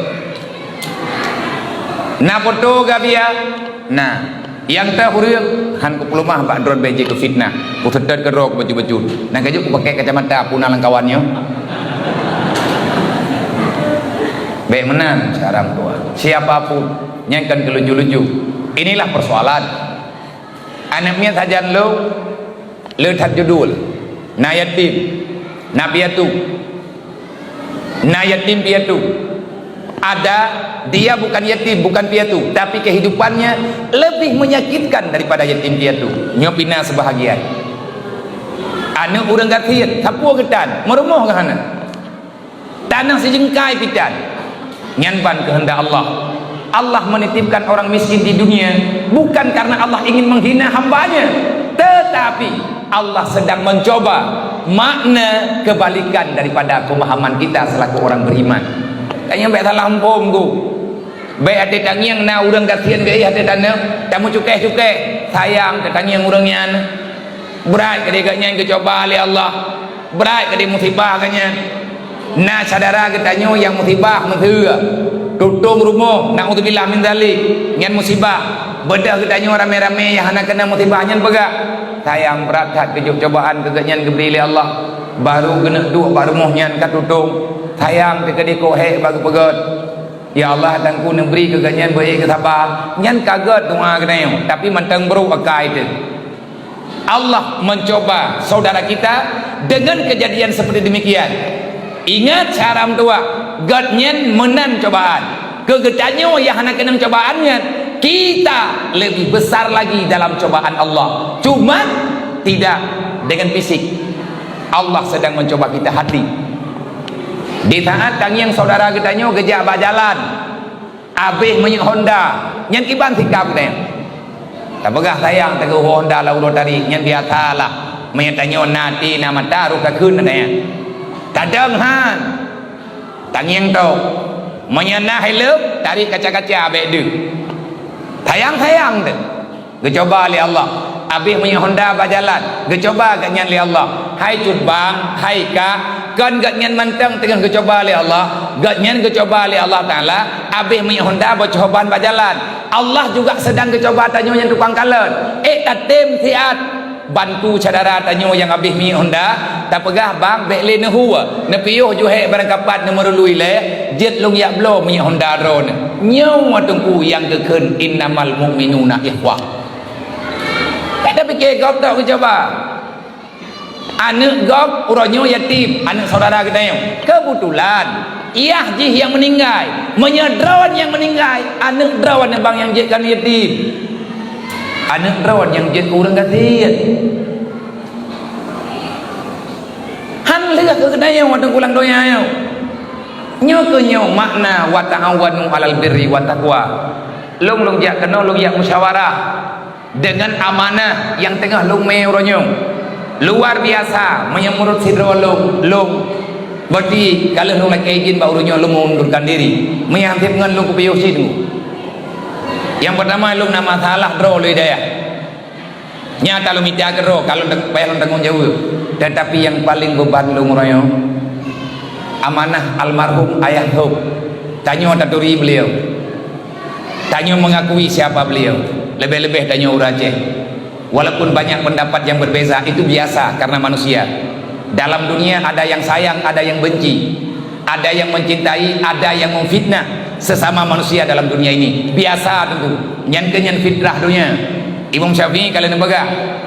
Na foto keu Abi Yai? Na. Nyang teuh ureueng han kupeuleumah bak droen, bèk jeuet keu fitnah. Kuseutôt keudroe kubacut-bacut. Nyang ka jeuet kupakèk kacamata, peue na lam kawan nyoe. Bèk meunan cara meutuah. Siapa pun nyang kon keu lucu-lucu. Inilah persoalan. Aneuk miet sajan lôn, le that judul. Na yatim, na piatu. Na yatim piatu. Ada, dia bukan yatim, bukan piatu, tapi kehidupannya lebih menyakitkan daripada yatim piatu. Nyoe pih na seubahagian. Aneuk ureueng gasien, sapeue geutan, meurumoh keuh hana. Tanoh sijeungkai pih tan. Nyan ban keuheundak Allah. Allah menitipkan orang miskin di dunia bukan karena Allah ingin menghina hamba-Nya, tetapi Allah sedang mencoba makna kebalikan daripada pemahaman kita selaku orang beriman. Tanyoe bèk salah muphom, Teungku. Bèk até tangieng na ureueng gasien geuéh até taneuk, tamucukèh-cukèh, sayang teutangieng ureueng nyan. Brat keudéh geuh nyan geucuba lé Allah. Brat keudéh musibah geuh nyan. Na syedara geutanyoe nyang musibah meuseue, tutong rumoh, naudzubillah min dzalik, nyan musibah. Beudôh geutanyoe ramé-ramé nyang hana keunong musibah nyan peugah, sayang brat that keu cobaan keu geuh nyan geubri lé Allah. Barô geuneuk duek bak rumoh nyan ka tutong. Sayang teukeudéh kok hék bak geupeugöt. Ya Allah, Teungku neubri keu geuh nyan beuék keu saba. Nyan ka gèt doa geutanyoe, tapi mantong brôk akai teuh. Allah mencoba saudara kita dengan kejadian seperti demikian. Ingat, syedara meutuwah, gèt nyan meunan cobaan. Keu geutanyoe nyang hana keunong cobaan nyan, kita lebih besar lagi dalam cobaan Allah. Cuma tidak dengan fisik. Allah sedang mencoba kita hati. Di saat tangieng saudara geutanyoe geujak bak jalan, abéh minyeuk honda, nyan kiban sikap geutanyoe. Tapeugah sayang teungoh honda lam uroe tadi, nyan biasalah. Meunyoe tanyoe na até na mata rôh ka kheun geutanyoe. Tadong han. Tangieng tok. Meunyoe na helm, tarék kaca-kaca bèk deuh. Sayang-sayang teuh. Geucuba lé Allah. Abéh minyeuk honda bak jalan, geucuba geuh nyan lé Allah. Hai cut bang, hai kak, kon geuh nyan mantong teungoh geucuba lé Allah. Geuh nyan geucuba lé Allah Taala, abéh minyeuk honda bocoh ban bak jalan. Allah juga sedang geucuba tanyoe nyang tukang kalon. Ék tatém siat bantu syedara tanyoe nyang abéh minyeuk honda, tapeugah, "Bang, bèk lé neuhu, neupiôh ju hék barangkapat neumeurului lé, jeuet lôn jak bloe minyeuk honda droeneuh." Nyoe Teungku nyang geukheun, "Innamal mu'minuna ikhwah." Ka tapiké gob tok geucuba. Aneuk gob uroe nyoe yatim, aneuk saudara geutanyoe. Keubeutulan, yah jih nyang meuninggai. Meunyoe droe nyang meuninggai, aneuk droe bang nyang jeuet keu aneuk yatim. Aneuk droe nyang jeuet keu ureueng gasien. Han lheueh keu geutanyoe watèe kulang donya nyoe. Nyoe keuh nyoe makna, "Wa ta'awanu 'alal birri wat taqwa." Lôn, lôn jak keunoe, lôn jak musyawarah. Deungon amanah nyang teungoh lôn mé uroe nyoe. Luar biasa, meunyoe meunurot sidroe lôn, lôn beuti ka lheueh lôn lakèe idhin bak uroe nyoe lôn meundurkan diri. Meunyoe han sép ngon lôn kupiôh cit. Nyang peurtama lôn na masalah droe lé dayah. Nyata lôn mita keudroe ka lôn payah lôn tanggong jaweueb. Tetapi nyang paleng beuban lôn uroe nyoe, amanah almarhum Ayah Thôb. Tanyoe taturi beliau. Tanyoe mengakui siapa beliau, leubeh-leubeh tanyoe ureueng Aceh. Walaupun banyak pendapat yang berbeza, itu biasa karena manusia. Dalam dunia ada yang sayang, ada yang benci, ada yang mencintai, ada yang memfitnah sesama manusia dalam dunia ini. Biasa tentu. Nyan keuh nyan fitrah dunia. Imam Syafi'i ka lheueh neupeugah,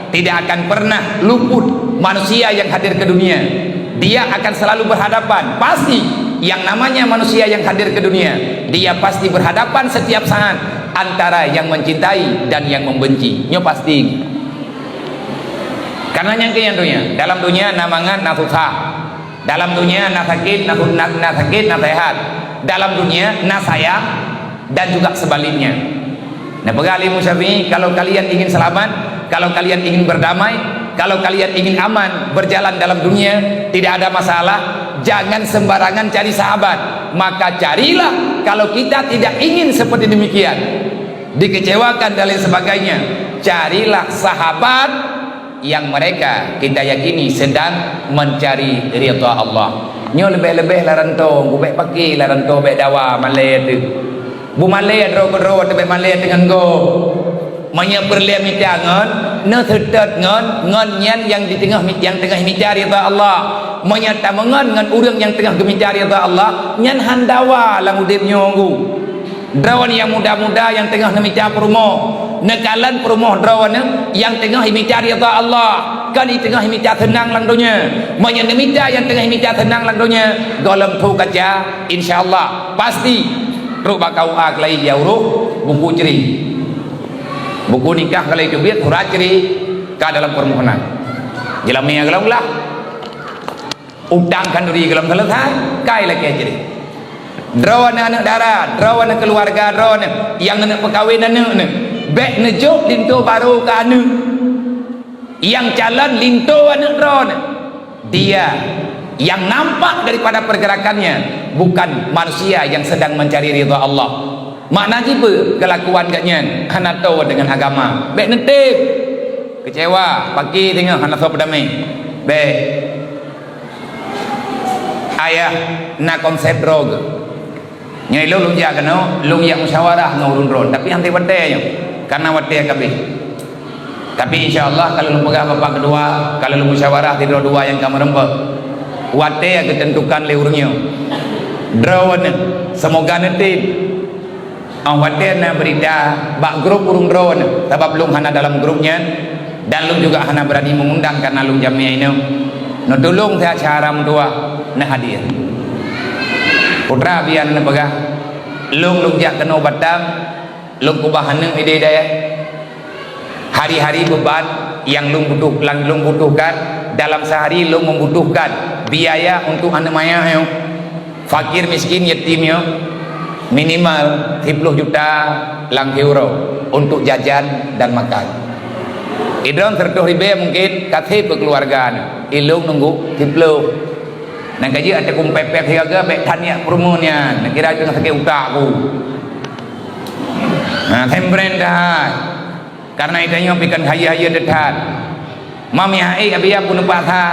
tidak akan pernah luput manusia yang hadir ke dunia. Dia akan selalu berhadapan. Pasti yang namanya manusia yang hadir ke dunia, dia pasti berhadapan setiap saat antara yang mencintai dan yang membenci. Nyoe pasti. Karena nyang keu nyang dunia, dalam dunia na mangat na susah. Dalam dunia na sakit, na, na, na sakit, na sehat. Dalam dunia na sayang dan juga sebaliknya. Nah, peugah lé Imam Syafi'i, kalau kalian ingin selamat, kalau kalian ingin berdamai, kalau kalian ingin aman berjalan dalam dunia, tidak ada masalah, jangan sembarangan cari sahabat. Maka carilah, kalau kita tidak ingin seperti demikian, dikecewakan dan lain sebagainya, carilah sahabat yang mereka kita yakini sedang mencari ridha Allah. Nyoe leubeh-leubeh lam rantô, bèk paké lam rantô, bèk dawa malèe teuh. Beumalèe droe keudroe, bèk malèe teungon gob. Meunyoe peureulèe mita ngon, neuseutôt ngon, ngon nyan nyang di teungoh mi-, nyang teungoh mita ridha Allah. Meunyoe tameungon ngon ureueng nyang teungoh geumita ridha Allah, nyan han dawa lam udép nyoe, Teungku. Droeneuh nyang muda-muda nyang teungoh neumita peurumoh, neukalon peurumoh droeneuh nyang teungoh mita ridha Allah, kon teungoh mita seunang lam donya. Meunyoe neumita nyang teungoh mita seunang lam donya, gohlom tho kaca, insya Allah pasti trok bak K U A keulai ya uroe buku cerai. Buku nikah keulai teubiet, surat cerai ka dalam permohonan. Jeulamèe gohlom glah. Utang khanduri gohlom seuleusai, ka ilakèe cerai. Droeneuh aneuk dara, droeneuh keuluwarga droeneuh nyang aneuk peukawen aneuk neuh, bék neujok linto barô keu aneuk. Nyang calon linto aneuk droeneuh. Dia yang nampak daripada pergerakannya bukan manusia yang sedang mencari ridha Allah. Makna jih peue? Kelakuan geuh nyan hana toe deungon agama. Bék neutem. Keucewa, paki teungoh hana soe peudamé. Bék. Ayah na konsep droe geuh. Nyoe lôn, lôn jak keunoe, lôn jak musyawarah ngon ureuëng droe, tapi han watée nyoe, karena watée ka habéh. Tapi insya Allah, ka lôn peugah bapak keudua, ka lôn musyawarah sidroe dua nyang ka meureumpok. Watée geuteuntukan lé ureuëng nyoe. Droeneuh, seumoga neutem. Óh watée na beurita bak grup ureuëng droeneuh, sabab lôn hana dalam grup nyan, dan lôn juga hana beurani meungundang karena lôn jamé inong. Neutulông siat syedara meutuwah, neuhadér. Putra bian neupeugah, lôn, lôn jak keunoe Batam, lôn keubah aneuk idéh dayah. Hari-hari beban nyang lôn butuh, nyang lôn butuhkan, dalam sehari lôn membutuhkan biaya untuk aneuk manyang nyoe, fakir miskin, yatim nyoe, minimal siploh juta lam uroe untuk jajan dan makan. Idroen seratus ribèe mungkin ka sép keu keuluwarga nyoe, ilôn nunggu siploh. Nyang ka jeuet ateueh kumpéh-péh siaga bék that nyak peurumoh nyan, neukira teungoh sakét utak ku. Nah, sembren dah. Karena geutanyoe pih kon hayeue-hayeue teuh that. Mam ya ék, Abiya, peue neupaksa?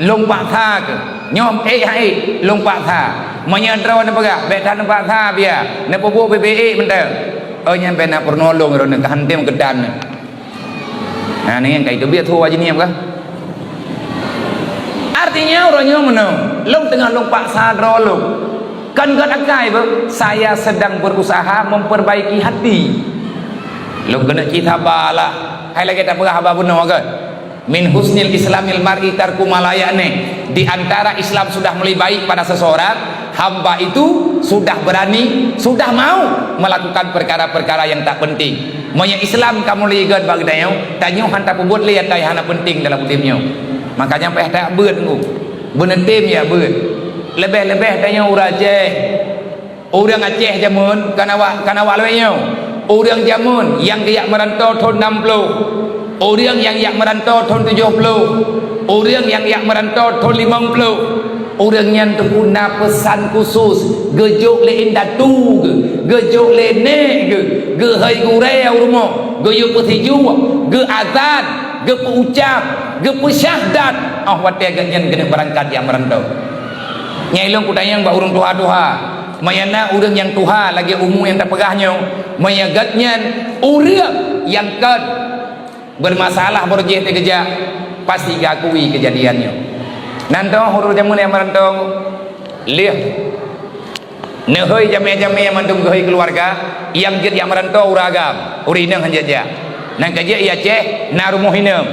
Lôn paksa keuh? Nyoe ék ya ék, lôn paksa. Meunyoe droe neupeugah, bék that neupaksa, Abiya. Neupeubuet bèk-bèk ék mantong. Oh, nyan bék na peurunoe lôn droeneuh, ka han tem geudan. Nah, ni nyang ka iteubiet su wajib nyan kah? Artinya, uroe nyoe meunoe, lôn teungoh lôn paksa droe lôn. Kon gét akai beuh, saya sedang berusaha memperbaiki hati. Lôn keuneuk cit saba lah. Hai lagèe tapeugah haba bunoe kan? Min husnil islamil mar'i tarku ma la ya'ni. Di antara Islam sudah mulai baik pada seseorang, hamba itu sudah berani, sudah mau melakukan perkara-perkara yang tak penting. Meunyoe Islam ka mulai gét bak geutanyoe, tanyoe han tapeubuet lé nyang hana penting dalam udép nyoe. Makanya payah tabeuet ngon. Beuneutem ya beuet. Leubeh-leubeh tanyoe ureueng Aceh. Ureueng Aceh jameun kana wak, kana wak lawét nyoe. Ureueng jameun nyang geujak meuranto thon nam ploh. Ureueng nyang jak meuranto thon tujoh ploh. Ureueng nyang jak meuranto thon limong ploh. Ureueng nyan teungku na peusan khusus, geujok lé indatu geuh, geujok lé nèk geuh, geuhôi gurèe u rumoh, geuyue peusijuek, geuazan, geupeuucab, geupeusyahdat, óh watèe geuh nyan keuneuk beurangkat jak meuranto. Nyang ilôn kutanyong bak ureueng tuha-tuha, meunyoe na ureueng nyang tuha lagèe umu nyang tapeugah nyoe, meunyoe gét nyan ureueng nyang kon beurmasalah baroe jih teugeujak, pasti geuakui keujadian nyoe. Nan toh ureueng jameun nyang meuranto lheueh neuhôi jamé-jamé mandum geuhôi keuluwarga, nyang jeuet jak meuranto ureueng agam, ureueng inong han jeuet jak. Nan ka jeuet i Aceh na rumoh inong.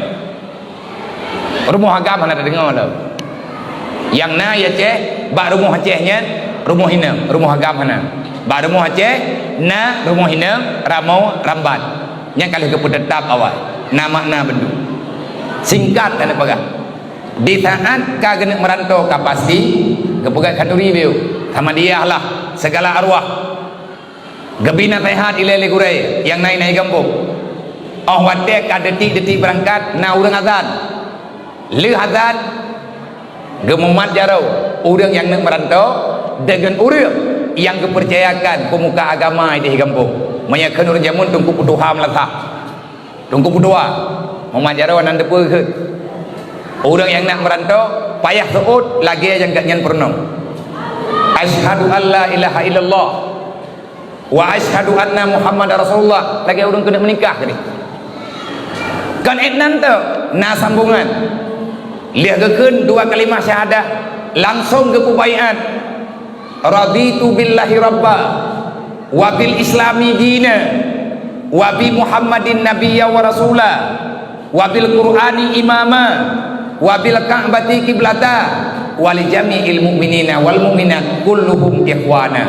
Rumoh agam hana tadeungoe lom. Nyang na i Aceh, bak rumoh Aceh nyan rumoh inong, rumoh agam hana. Bak rumoh Aceh na rumoh inong, ramoe, rambat. Nyan ka lheueh geupeuteutap awai, na makna bandum. Singkat hana peugah. Di saat ka geuneuk meuranto ka pasti, geupeugah khanduri biôh, Ahmadiyah lah, segala arwah. Geubi naseuhat ilèe lé gurèe nyang na inan i gampông. Óh watèe ka detik-detik beurangkat na ureueng azan. Lheueh azan, geumumat jaroe ureueng nyang neuk meuranto deungon ureueng nyang geupeucayakan peumuka agama idéh gampông. Meunyoe kheun ureueng jameun teungku peutuha meulasah. Teungku peutuha, mumat jaroe nan teupeu geuh. Ureueng nyang neuk meuranto payah seuôt lagèe nyang gobnyan peurunoe. Asyhadu an la ilaha illallah. Wa asyhadu anna Muhammadar Rasulullah, lagèe ureueng keuneuk meunikah tadi. Kon ék nan teuk, na sambongan. Lheueh geukheun dua kalimah syahadah, langsong geupeubaiat, "Raditu billahi rabba, wa bil islami dina, wa bi Muhammadin nabiyya wa rasula, wa bil Qur'ani imama, wa bil Ka'bati qiblata, wa li jami'il mu'minina wal mu'minat kulluhum ikhwana."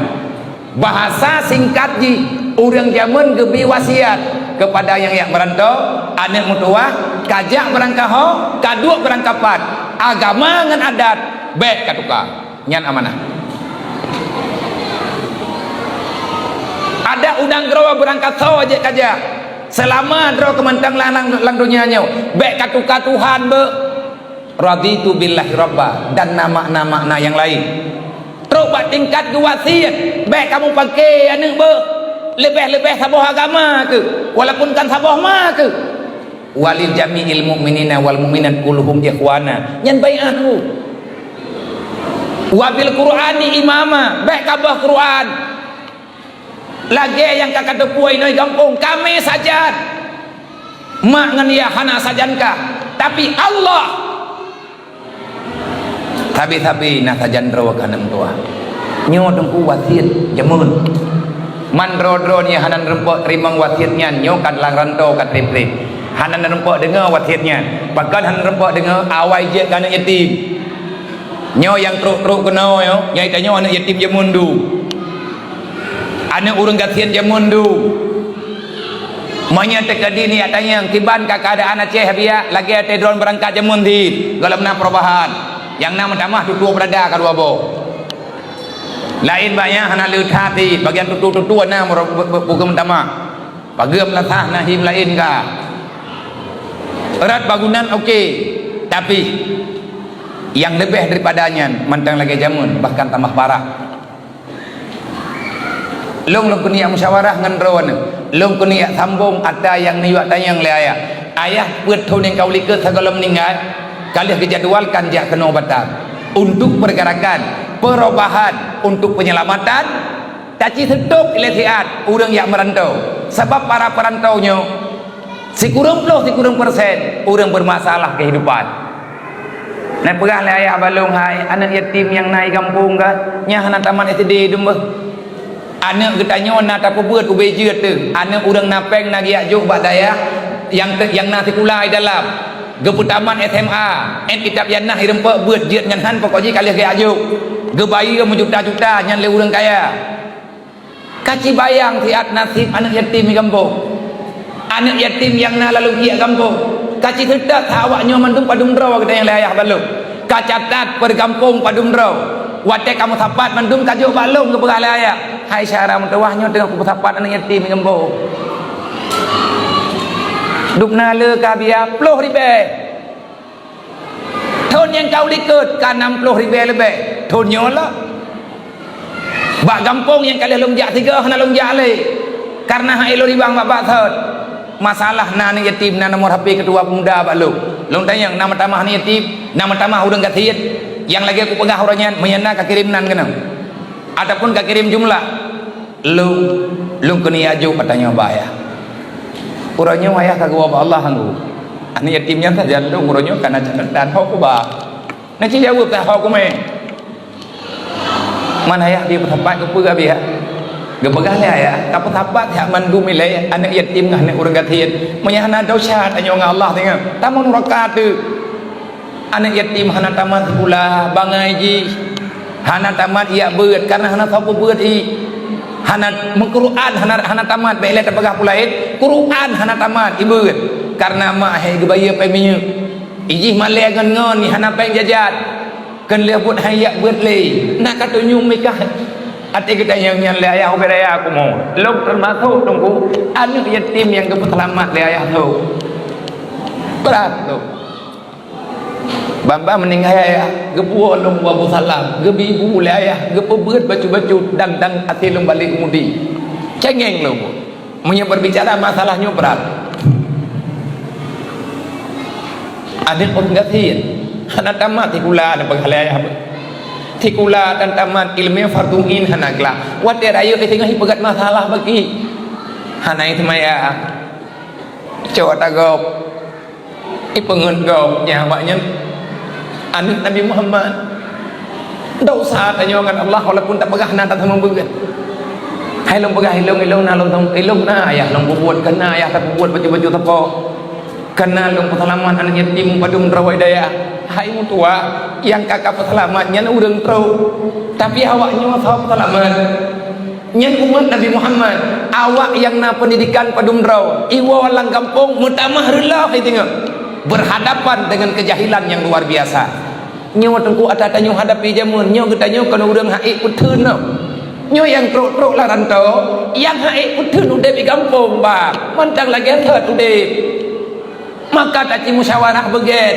Bahasa singkat jih, ureueng jameun geubi wasiat keupada nyang jak meuranto, aneuk meutuwah, ka jak beurangkaho, ka duek beurangkapat, agama ngon adat bèk ka tuka. Nyan amanah. Adak udang droe beurangkat soe jeuet ka jak. Seulama droe keumantong lam, lam, lam donya nyoe, bék ka tuka Tuhan beuh. Raditu billahi rabba, dan na makna-makna nyang laén. Trok bak tingkat geuwasiet, bék kamoe paké aneuëk beuh. Leubeh-leubeh saboh agama keuh, walaupun kan saboh ma keuh. Walil jami'il mu'minina wal mu'minat kulluhum ikhwana. Nyan baiat tu. Wabil Qur'ani imama, bék ka boh Qur'an. Lagée nyang ka kateupeue inoe gampông, kami sajan. Mak ngon yah hana sajan kah, tapi Allah. Sabe-sabe na sajan droe keu aneuk meutuwah. Nyoe teungku wasiet jameun. Man droe-droe nyang hana neureumpok teurimong wasiet nyan, nyoe ka lam rantô ka treb-treb. Hana neureumpok deungoe wasiet nyan. Pakon hana neureumpok deungoe? Awai jeuet keu aneuk yatim. Nyoe nyang trok-trok keunoe nyoe, nyang tanyoe aneuk yatim jameun dum. Aneuk ureuëng gasien jameun dum. Meunyoe teukeudi neujak tanyong, kiban ka keuadaan Aceh biak lagée watée droen beurangkat jameun cit, gohlom na perubahan. Nyang na meutamah tutoe beurada ka dua boh. Laén banyak hana le that cit, bagian tutoe-tutoe na meurok-, be-, be-, bukeue meutamah. Pageue meulasah na him laén ka. Rot bangunan oke, tapi nyang leubeh daripada nyan mantong lagée jameun, bahkan tambah parah. Lôn, lôn keuneuk musyawarah ngon droeneuh. Lôn keuneuk sambông ata nyang neuyue tanyong lé ayah. Ayah peuet thon nyang ka u likot sigohlom meuninggai, ka lheueh geujadwalkan jak keunoe Batam untuk pergerakan, perubahan, untuk penyelamatan. Taci seutôt lé siat ureuëng jak meurantô, sabab para peurantô nyoe sikureueng ploh, sikureueng persen ureuëng bermasalah kehidupan. Neupeugah lé ayah bak lôn, "Hai, aneuk yatim nyang na i gampông ka, nyang hana tamat S D dum beuh. Aneuk geutanyoe na tapeubeuet ubé jeuet teuh, aneuk ureuëng na péng na geujak jok bak dayah nyang te-, nyang na sikula i dalam. Geupeutamat S M A, ét kitab nyang na i rumpok beuet jeuet nyan han pokok jih ka lheueh geujak jok. Geubayeue meujuta-juta nyan lé ureuëng kaya." Ka cibayang siat naseb aneuk yatim di gampông. Aneuk yatim nyang na lam lôn kiek gampông. Ka ciseutôt that awak nyoe mandum padum droe geutanyong lé ayah bak lôn. Ka catat per gampông padum droe. Watée ka meusapat mandum ka jok bak lôn geupeugah lé ayah, "Hai syedara meutuwah, nyoe teungoh kupeusapat aneuk yatim di gampông. Dum na le ka biaya ploh ribée." Thon nyang ka u likot ka nam ploh ribée leubeh. Thon nyoe lah. Bak gampông nyang ka lheueh lôn jak sigoe hana lôn jak lé. Kareuna han ék lôn ribang bak-bak thon. Masalah na aneuk yatim na nomor H P keutua pemuda bak lôn. Lôn tanyong, "Na meutamah aneuk yatim? Na meutamah ureuëng gasien?" Nyang lagée kupeugah uroe nyan, meunyo na ka kirém nan keunoe. Ataupun ka kirém jumlah. Lôn, lôn keuneuk jak jok ata nyoe bak ayah. Uroe nyoe ayah ka geuwoe bak Allah anggô. Aneuk yatim nyan sajan lôn uroe nyoe ka na catatan ho kuba. Na cit jaweueb that ho kumé. Man ayah di peusapat geupeugah biya. Geupeugah lé ayah, ka peusapat that mandum ilée aneuk yatim ngon aneuk ureuëng gasien. Meunyo hana desya tanyoe ngon Allah teungoh. Tamong nuraka teuh. Aneuk yatim hana tamat sikula, bangai jih hana tamat jak beuet, kareuna hana sapeue beuet jih. Hana meuKuruan hana, hana tamat, bék lé tapeugah peue laén, Kuruan hana tamat jibeuet, kareuna mak hai geubayeue péng minyeuk. Ijih malée ngon-ngon, hana péng jajan. Kheun lheueh buet hai jak beuet lé, na ka tunyueng mikah. Até geutanyoe nyan lé ayah ubé raya kumoe. Lôn teumasok teungku, aneuk yatim nyang geupeuseulamat lé ayah lôn. Brat lôn. Ban-ban meuninggai ayah, geupuwoe lôn u Abdussalam, geubi bu lé ayah, geupeubeuet bacut-bacut, dang-dang até lôn balek u Mudi. Cengeng lôn. Meunyoe beubicara masalah nyoe brat. Aneuk ureuëng gasien, hana tamat sikula, hana peugah lé ayah. Sikula tan tamat, iéleumé fardhu ain hana glah. Watée rayeuk singoh ipeugét masalah bagi. Hana iseumayang. Cok ata gob. Ipeungeut gob nyan awaknyan aneuk Nabi Muhammad. Ndak usah tanyoe ngon Allah walaupun tapeugah na tateumeubeugét. Hai lôn peugah ilong, ilong na lôn, ilong na ayah lôn peubuet, keu na ayah tapeubuet bacut-bacut sapo. Keu na lôn peuseulamat aneuk yatim padum droe dayah. Hai meutuwah, nyang ka kapeuseulamat nyan ureuëng trok. Tapi awaknyoe saboh peuseulamat. Nyan umat Nabi Muhammad, awak nyang na peundidikan padum droe, iwoe lam gampông meutamah reuloh iteungoh, berhadapan dengan kejahilan yang luar biasa. Nyoe teungku ata tanyoe hadapi jameun, nyoe geutanyoe kon ureuëng han ék peutheun nyoe. Nyoe nyang trok-trok lam rantau, nyang hana peuteun udeb di gampông, bah. Mantong lagée that udeb. Maka taci musyawarah beugét.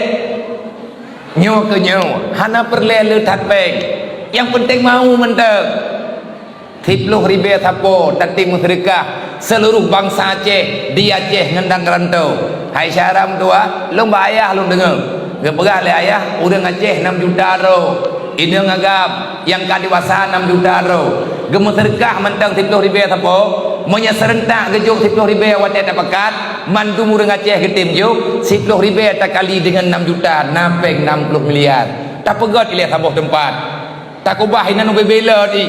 Nyoe keu nyoe, hana peureulée le that péng. Nyang peunteng mau mantong. Siplôh ribée sapo tatem meuseudeukah seuluruh bansa Aceh di Aceh ngon dan rantau. Hai syara meutuah, lôn bak ayah lôn deungoe. Geupeugah lé ayah, ureuëng Aceh nam juta droe. Inong agam nyang ka dewasa nam juta droe. Geumeuseudeukah mantong siplôh ribée sapo. Meunyoe seurentak geujok siplôh ribée watée tapakat, mandum ureuëng Aceh geutem jok, siplôh ribée takali deungon nam juta, na péng nam plôh miliar. Tapeugét ilée saboh teumpat. Takubah inan ubé-bé lé di.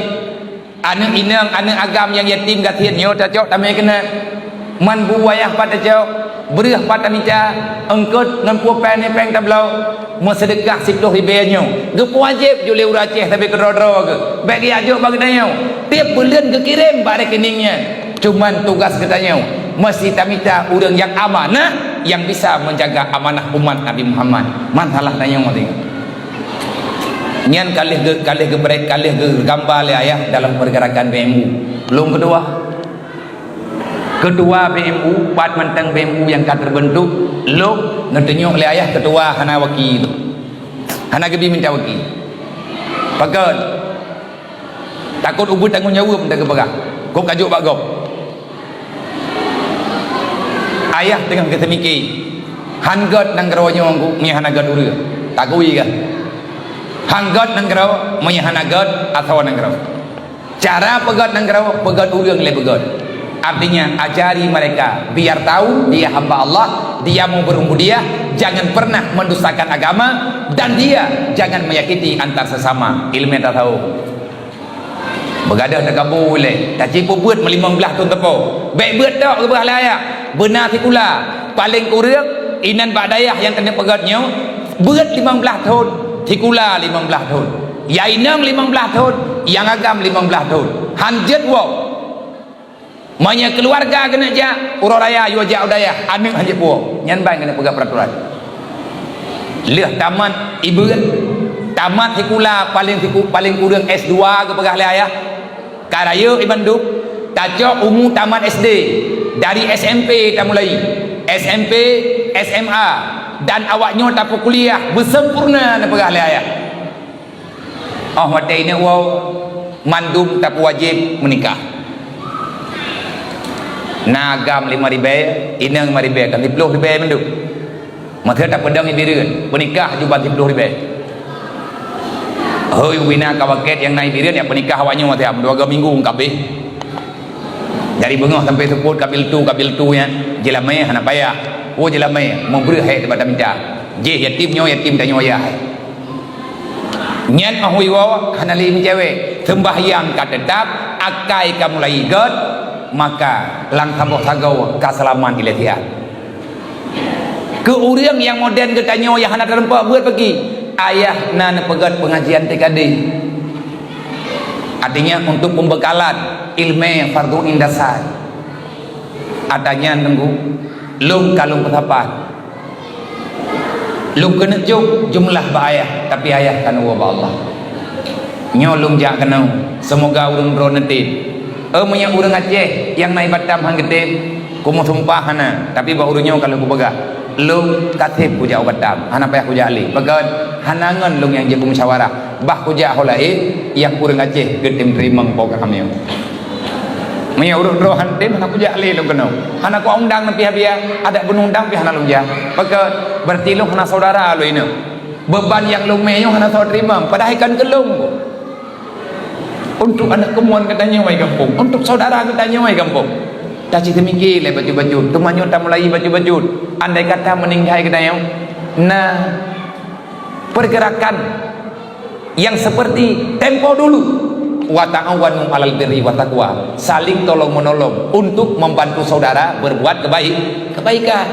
Aneuëk inong, aneuëk agam nyang yatim gasien nyoe tacok tamé keunan. Man bu wayah pat tacok, breueh pat tamita, eungkot ngon peue péng nipéng tabloe, meuseudeukah siplôh ribée nyoe. Geupeuwajéb ju lé ureuëng Aceh sabe keudroe-droe geuh. Bék geujak jok bak geutanyoe. Tieb buleuen geukirém bak rekening nyan. Cuman tugas geutanyoe, meusti tamita ureuëng nyang amanah, nyang bisa menjaga amanah umat Nabi Muhammad. Man salah tanyoe teuh. Nyan ka lheueh geu-, ka lheueh geuprek, ka lheueh geugamba lé ayah dalam pergerakan B M U. Lôn keudua. Keudua B M U, pat mantong B M U nyang ka teubeuntuk, lôn neutunyok lé ayah keudua hana waki tu. Hana geubi minta waki. Pakon? Takot ubit tanggong jaweueb mantong geupeugah. Kok ka jok bak gob. Ayah teungoh geuteumiki, han gét nanggroe nyoe meunyoe hana gét ureuëng. Takui kah? Han gét nanggroe meunyoe hana gét asoe nanggroe. Cara peugét nanggroe, peugét ureuëng lé peugét. Artinya, ajari mereka, biar tahu dia hamba Allah, dia mau berubudiyah, jangan pernah mendustakan agama, dan dia jangan menyakiti antar sesama. Ilmu tasawuf. Beugadôh takabô ulée, taci peubeuet meulimong blaih thon teupeu. Bék beuet tok geupeugah lé ayah. Beuna sikula, paleng kureueng, inan bak dayah nyang keuneuk peugét nyoe, beuet limong blaih thon, sikula limong blaih thon. Nyang inong limong blaih thon, nyang agam limong blaih thon. Han jeuet woe. Meunyoe keuluwarga keuneuk jak, uroe raya yue jak u dayah, aneuëk han jeuet puwoe. Nyan ban keuneuk peugah peuraturan. Lheueh tamat ibeuen, tamat sikula paleng siku-, paleng kureueng S dua geupeugah lé ayah. Ka rayeuk ié bandum, tacok umu tamat S D, dari S M P tamulai, S M P, S M A, dan awaknyoe tapeukuliah beusempurna neupeugah lé ayah. Óh watée inong woe, mandum tapeuwajéb meunikah. Na agam limong ribée, inong limong ribée, ka siplôh ribée mandum. Maka tapeudong ié Bireuen, peunikah aju ban siplôh ribée. Hôi ubina ka wakét nyang na ié Bireuen nyang peunikah awaknyoe tiam dua go minggu ka abéh. Dari beungoh sampai seupôt kabil tu, kabil tu nyan, jeulamé hana payah. Oh jeulamé, meubreueh hék teubat tamita. Jih yatim nyoe, yatim tanyoe ayah. Nyan óh iwoe hana lé meucewek, seumbahyang ka teutap, akai ka mulai gét, maka lam saboh sagoe ka seulamat ilée siat. Keu ureuëng nyang moden geutanyoe nyang hana teurumpok beuet peuki, ayah na neupeugét peungajian T K D. Artinya untuk pembekalan ilmu fardu ain dasar. Ata nyan teungku, lôn ka lôn peusapat. Lôn keuneuk jok jeumeulah bak ayah, tapi ayah ka neuwoe bak Allah. Nyoe lôn jak keunoe, seumoga ureuëng droe neutem. Eh, meunyoe ureuëng Aceh nyang na ié Batam han geutem, kumeusumpah hana, tapi bak ureuëng nyoe ka lôn kupeugah, lôn ka sép kujak u Batam, hana payah kujak lé. Pakon? Hana ngon lôn nyang jeuet beumusyawarah. Bah kujak ho laén, nyang ureuëng Aceh geutem teurimong program nyoe. Meunyoe ureuëng droe han tem, hana kujak lé lôn keunoe. Hana kuundang neupiah biaya, adak beunundang pih hana lôn jak. Pakon? Berarti lôn hana saudara lôn inong. Beban nyang lôn mé nyoe hana soe teurimong, padahai kan keu lôn. Untuk aneuk keumuan geutanyoe gampông, untuk saudara geutanyoe gampông. Taci teumiki lé bacut-bacut, teuma nyoe tamulai bacut-bacut. Andai kata meuninggai geutanyoe, na pergerakan yang seperti tempo dulu, wa ta'awanu 'alal birri wa taqwa, saling tolong menolong untuk membantu saudara berbuat kebaik, kebaikan.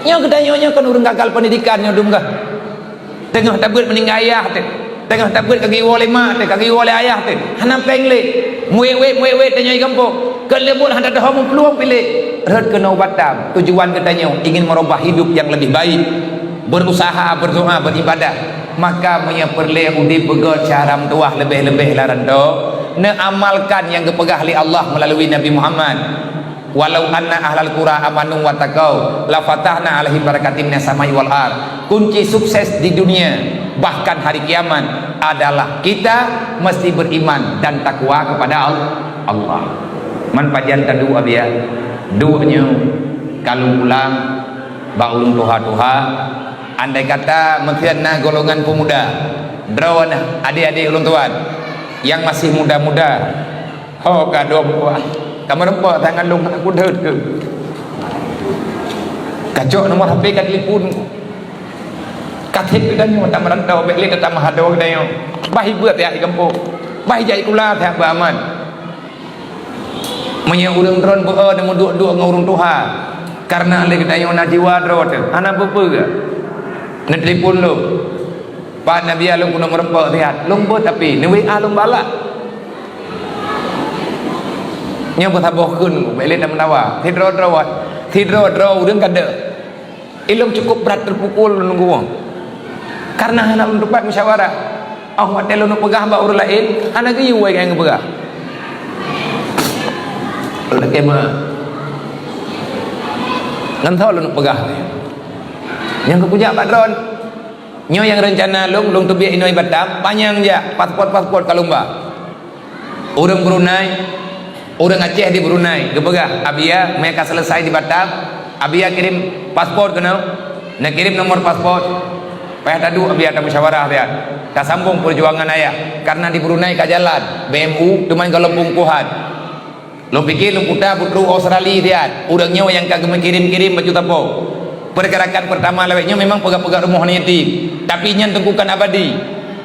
Nyoe geutanyoe nyoe kan ureuëng gagal pendidikan nyoe dum gah. Teungoh tabeuet meuninggai ayah teuh, teungoh tabeuet ka geuwoe lé mak teuh, ka geuwoe lé ayah teuh, hana péng lé. Muwét-wét, muwét-wét tanyoe gampông, keu leumbot hana teuhom meuplueng piléh. Rhot keunoe u Batam, tujuan geutanyoe ingin merubah hidup yang lebih baik. Berusaha, berdoa, beribadah. Maka meunyoe peureulée udeb beugét syara meutuwah leubeh-leubeh lam rantau, Neuamalkan nyang geupeugah lé Allah meulalu Nabi Muhammad, "Walau anna ahlal qura amanu wattaqau, lafatahna 'alaihim barakatim minas sama'i wal ard." Kunci sukses di dunia, bahkan hari kiamat, adalah kita mesti beriman dan takwa kepada Al-, Allah. Man pajan taduek, Abiya? Duek nyoe, ka lôn pulang bak ulôn tuha-tuha. Andai kata meukeuen na golongan pemuda, droeneuh adék-adék ulôn tuan nyang masih muda-muda, ho ka dua buah, ka meureumpok tangan lôn hana kudeuet keu. Kacok nomor H P ka telepon. Ka seb geutanyoe tameurantau, bék lé tatamah adoe geutanyoe. Bah ibuet pihak di gampông. Bah ijak sikula pihak beuaman. Meunyoe ureuëng droe beu-e dan meuduek-duek ngon ureuëng tuha, kareuna lé geutanyoe na jiwa droe teuh, hana peue-peue geuh. Neutelepon lôn, "Pak Nabi, lôn keuneuk meureumpok siat." Lôn beuet tapi neu-W A lôn balak. Nyoe beusaboh kheun, bék lé tameudawa. Sidroe-droe, sidroe-droe ureuëng ka deuh. Ilôn cukup brat teupukul nunggu. Kareuna hana lôn teupat musyawarah. Oh, watée lôn peugah bak ureuëng laén, hana geuyue nyang geupeugah. Lakée ma. Ngon tho lôn peugah. Nyang geupujak bak droe. Nyoe nyang reuncana lôn, lôn teubiet inoe Batam, panyang jak paspot-paspot ka lôn ba. Ureuëng Brunei, ureuëng Aceh di Brunei, geupeugah, "Abiya, meunyo ka seuleusai di Batam, Abiya kirim paspot keunoe, neukirim nomor paspot." Payah taduek Abiya tamusyawarah siat. Tasambong peujuangan ayah, kareuna di Brunei ka jalan, B M U, teuma gohlom peungkuhan. Lôn pike lôn kuta beutrok Australia siat, ureuëng nyoe nyang ka geumeukirim-kirim baju sapo. Peurgerakan peurtama lawét nyoe memang peugah-peugah rumoh aneuk yatim, tapi nyan teungku kon abadi.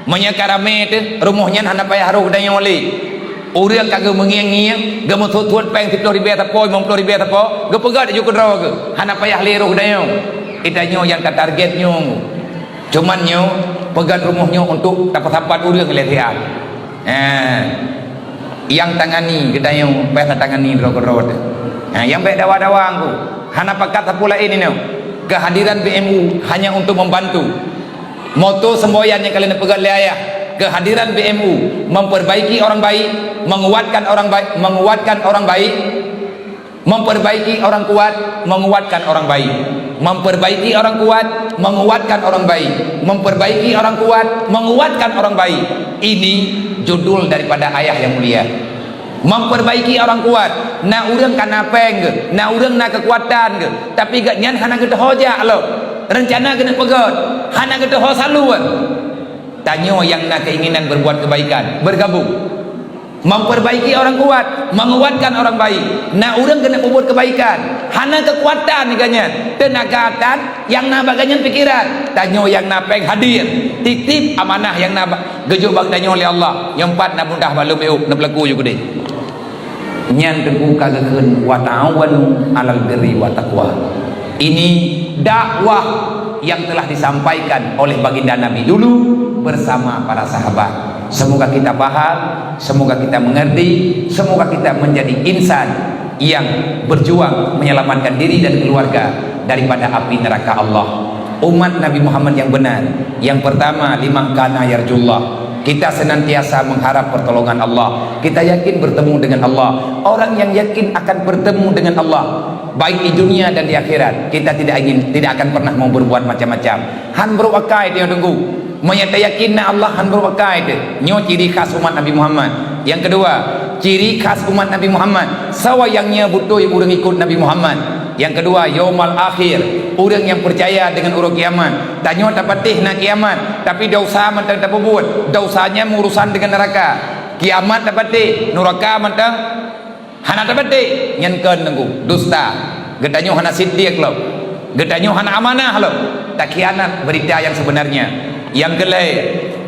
Meunyoe ka ramé teuh, rumoh nyan hana payah roh geutanyoe lé. Ureuëng ka geumeungieng-ngieng, geumeusuet-suet péng siplôh ribée sapo, limong plôh ribée sapo, geupeugét laju keudroe geuh, hana payah lé roh geutanyoe. Geutanyoe nyang tatarget nyoe. Cuman nyoe, peugét rumoh nyoe untuk tapeusapat ureuëng lé siat. Eh, nyang tangani geutanyoe, payah tatangani droe-droe teuh. Eh, nyang bék dawa-dawa engku. Hana pakat sapeue laén inoe. Kehadiran B M U hanya untuk membantu. Moto semboyan nyang ka lheueh neupeugét lé ayah, kehadiran B M U memperbaiki orang baik, menguatkan orang baik, menguatkan orang baik, memperbaiki orang kuat, menguatkan orang baik, memperbaiki orang kuat, menguatkan orang baik, memperbaiki orang kuat, menguatkan orang baik. Ini judul daripada ayah yang mulia. Memperbaiki orang kuat. Na ureuëng ka na péng geuh, na ureuëng na keukuatan geuh, tapi gobnyan hana geuteuho jak lom. Reuncana geuneuk peugét, hana geuteuho saleuem. Tanyoe nyang na keinginan berbuat kebaikan, bergabung. Memperbaiki orang kuat, menguatkan orang baik. Na ureuëng keuneuk peubuet kebaikan, hana keukuatan gobnyan, teunaga tan, nyang na bak gobnyan pikiran. Tanyoe nyang na péng hadir, titip amanah nyang na ba-, geujok bak tanyoe lé Allah. Nyang pat na mudah bak lôn, neupeulaku ju keudeh. Nyan teungku ka geukheun, "Wa ta'awanu 'alal birri wa taqwa." Ini dakwah yang telah disampaikan oleh baginda Nabi dulu bersama para sahabat. Semoga kita paham, semoga kita mengerti, semoga kita menjadi insan yang berjuang menyelamatkan diri dan keluarga daripada api neraka Allah. Umat Nabi Muhammad yang benar, yang pertama, liman kana yarjullah. Kita senantiasa mengharap pertolongan Allah. Kita yakin bertemu dengan Allah. Orang yang yakin akan bertemu dengan Allah, baik di dunia dan di akhirat, kita tidak ingin, tidak akan pernah mau berbuat macam-macam. Han brôk akai teuh, teungku. Meunyo tayakin na Allah, han brôk akai teuh. Nyoe ciri khas umat Nabi Muhammad. Nyang keudua, ciri khas umat Nabi Muhammad, sawa nyang nyoe beutôi ureuëng ikot Nabi Muhammad. Nyang keudua, yaumal akhir, ureuëng nyang peucaya deungon uroe kiamat. Tanyoe tapatéh na kiamat, tapi desya mantong tapeubuet. Desya nyan meuurusan deungon neuraka. Kiamat tapatéh, neuraka mantong hana tapatéh. Nyan kon, teungku, dusta. Geutanyoe hana siddiq lom. Geutanyoe hana amanah lom. Takhianat berita yang sebenarnya. Nyang keulhèe,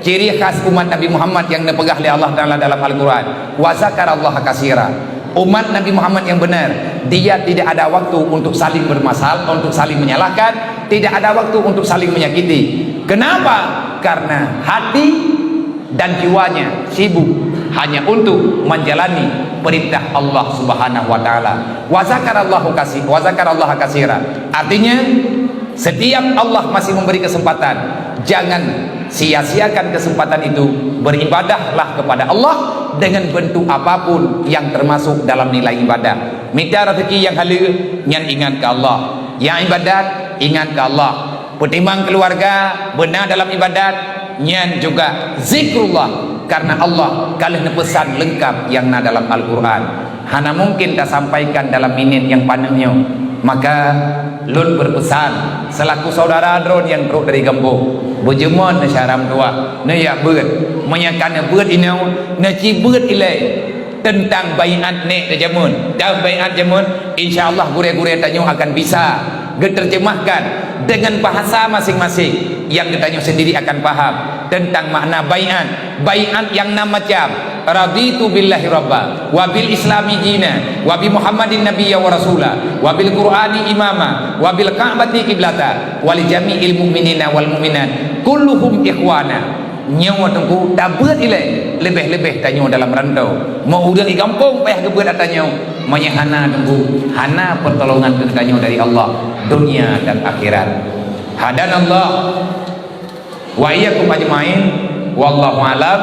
ciri khas umat Nabi Muhammad nyang neupeugah lé Allah Taala dalam Al-Quran, "Wa zakarallaha katsira." Umat Nabi Muhammad yang benar, dia tidak ada waktu untuk saling bermasalah, untuk saling menyalahkan, tidak ada waktu untuk saling menyakiti. Kenapa? Karena hati dan jiwanya sibuk hanya untuk menjalani perintah Allah Subhanahu wa Taala. "Wa zakarallaha katsi-, wa zakarallaha katsira." Artinya, setiap Allah masih memberi kesempatan, jangan sia-siakan kesempatan itu. Beribadahlah kepada Allah, dengan bentuk apapun yang termasuk dalam nilai ibadat. Mita rezeki nyang haleue, nyan ingat keu Allah. Nyang ibadat, ingat keu Allah. Peutimang keuluwarga, beuna dalam ibadat, nyan juga zikrullah. Karena Allah ka lheueh neupeusan leungkap nyang na dalam Al-Qur'an. Hana mungkin tasampaikan dalam minit nyang paneuk nyoe. Maka, lôn beupeusan, seulaku saudara droe nyang trok dari gampông, beujeumon neusyara meutuah, neujak beuet. Meunyo ka neubeuet inoe, neuci beuet ilée teuntang baiat nèk teuh jameun. Dan baiat jameun, insya Allah gurée-gurée tanyoe akan bisa geuteurjeumahkan dengan bahasa maséng-maséng nyang geutanyoe seundiri akan paham teuntang makna baiat. Baiat nyang na macam, "Raditu billahi rabba, wa bil islami dina, wa bi Muhammadin nabiyya wa rasula, wa bil Qur'ani imama, wa bil Ka'bati qiblata, wa li jami'il mu'minina wal mu'minat, kulluhum ikhwana." Nyoe Teungku tabeuet ilée, leubeh-leubeh tanyoe dalam rantau. Meu ureuëng di gampông payah geubeuet atra nyoe, meunyo hana Teungku, hana peutolongan keu tanyoe dari Allah, dunia dan akhirat. Hadanallah wa iyyakum ajmain. Wallahu alam.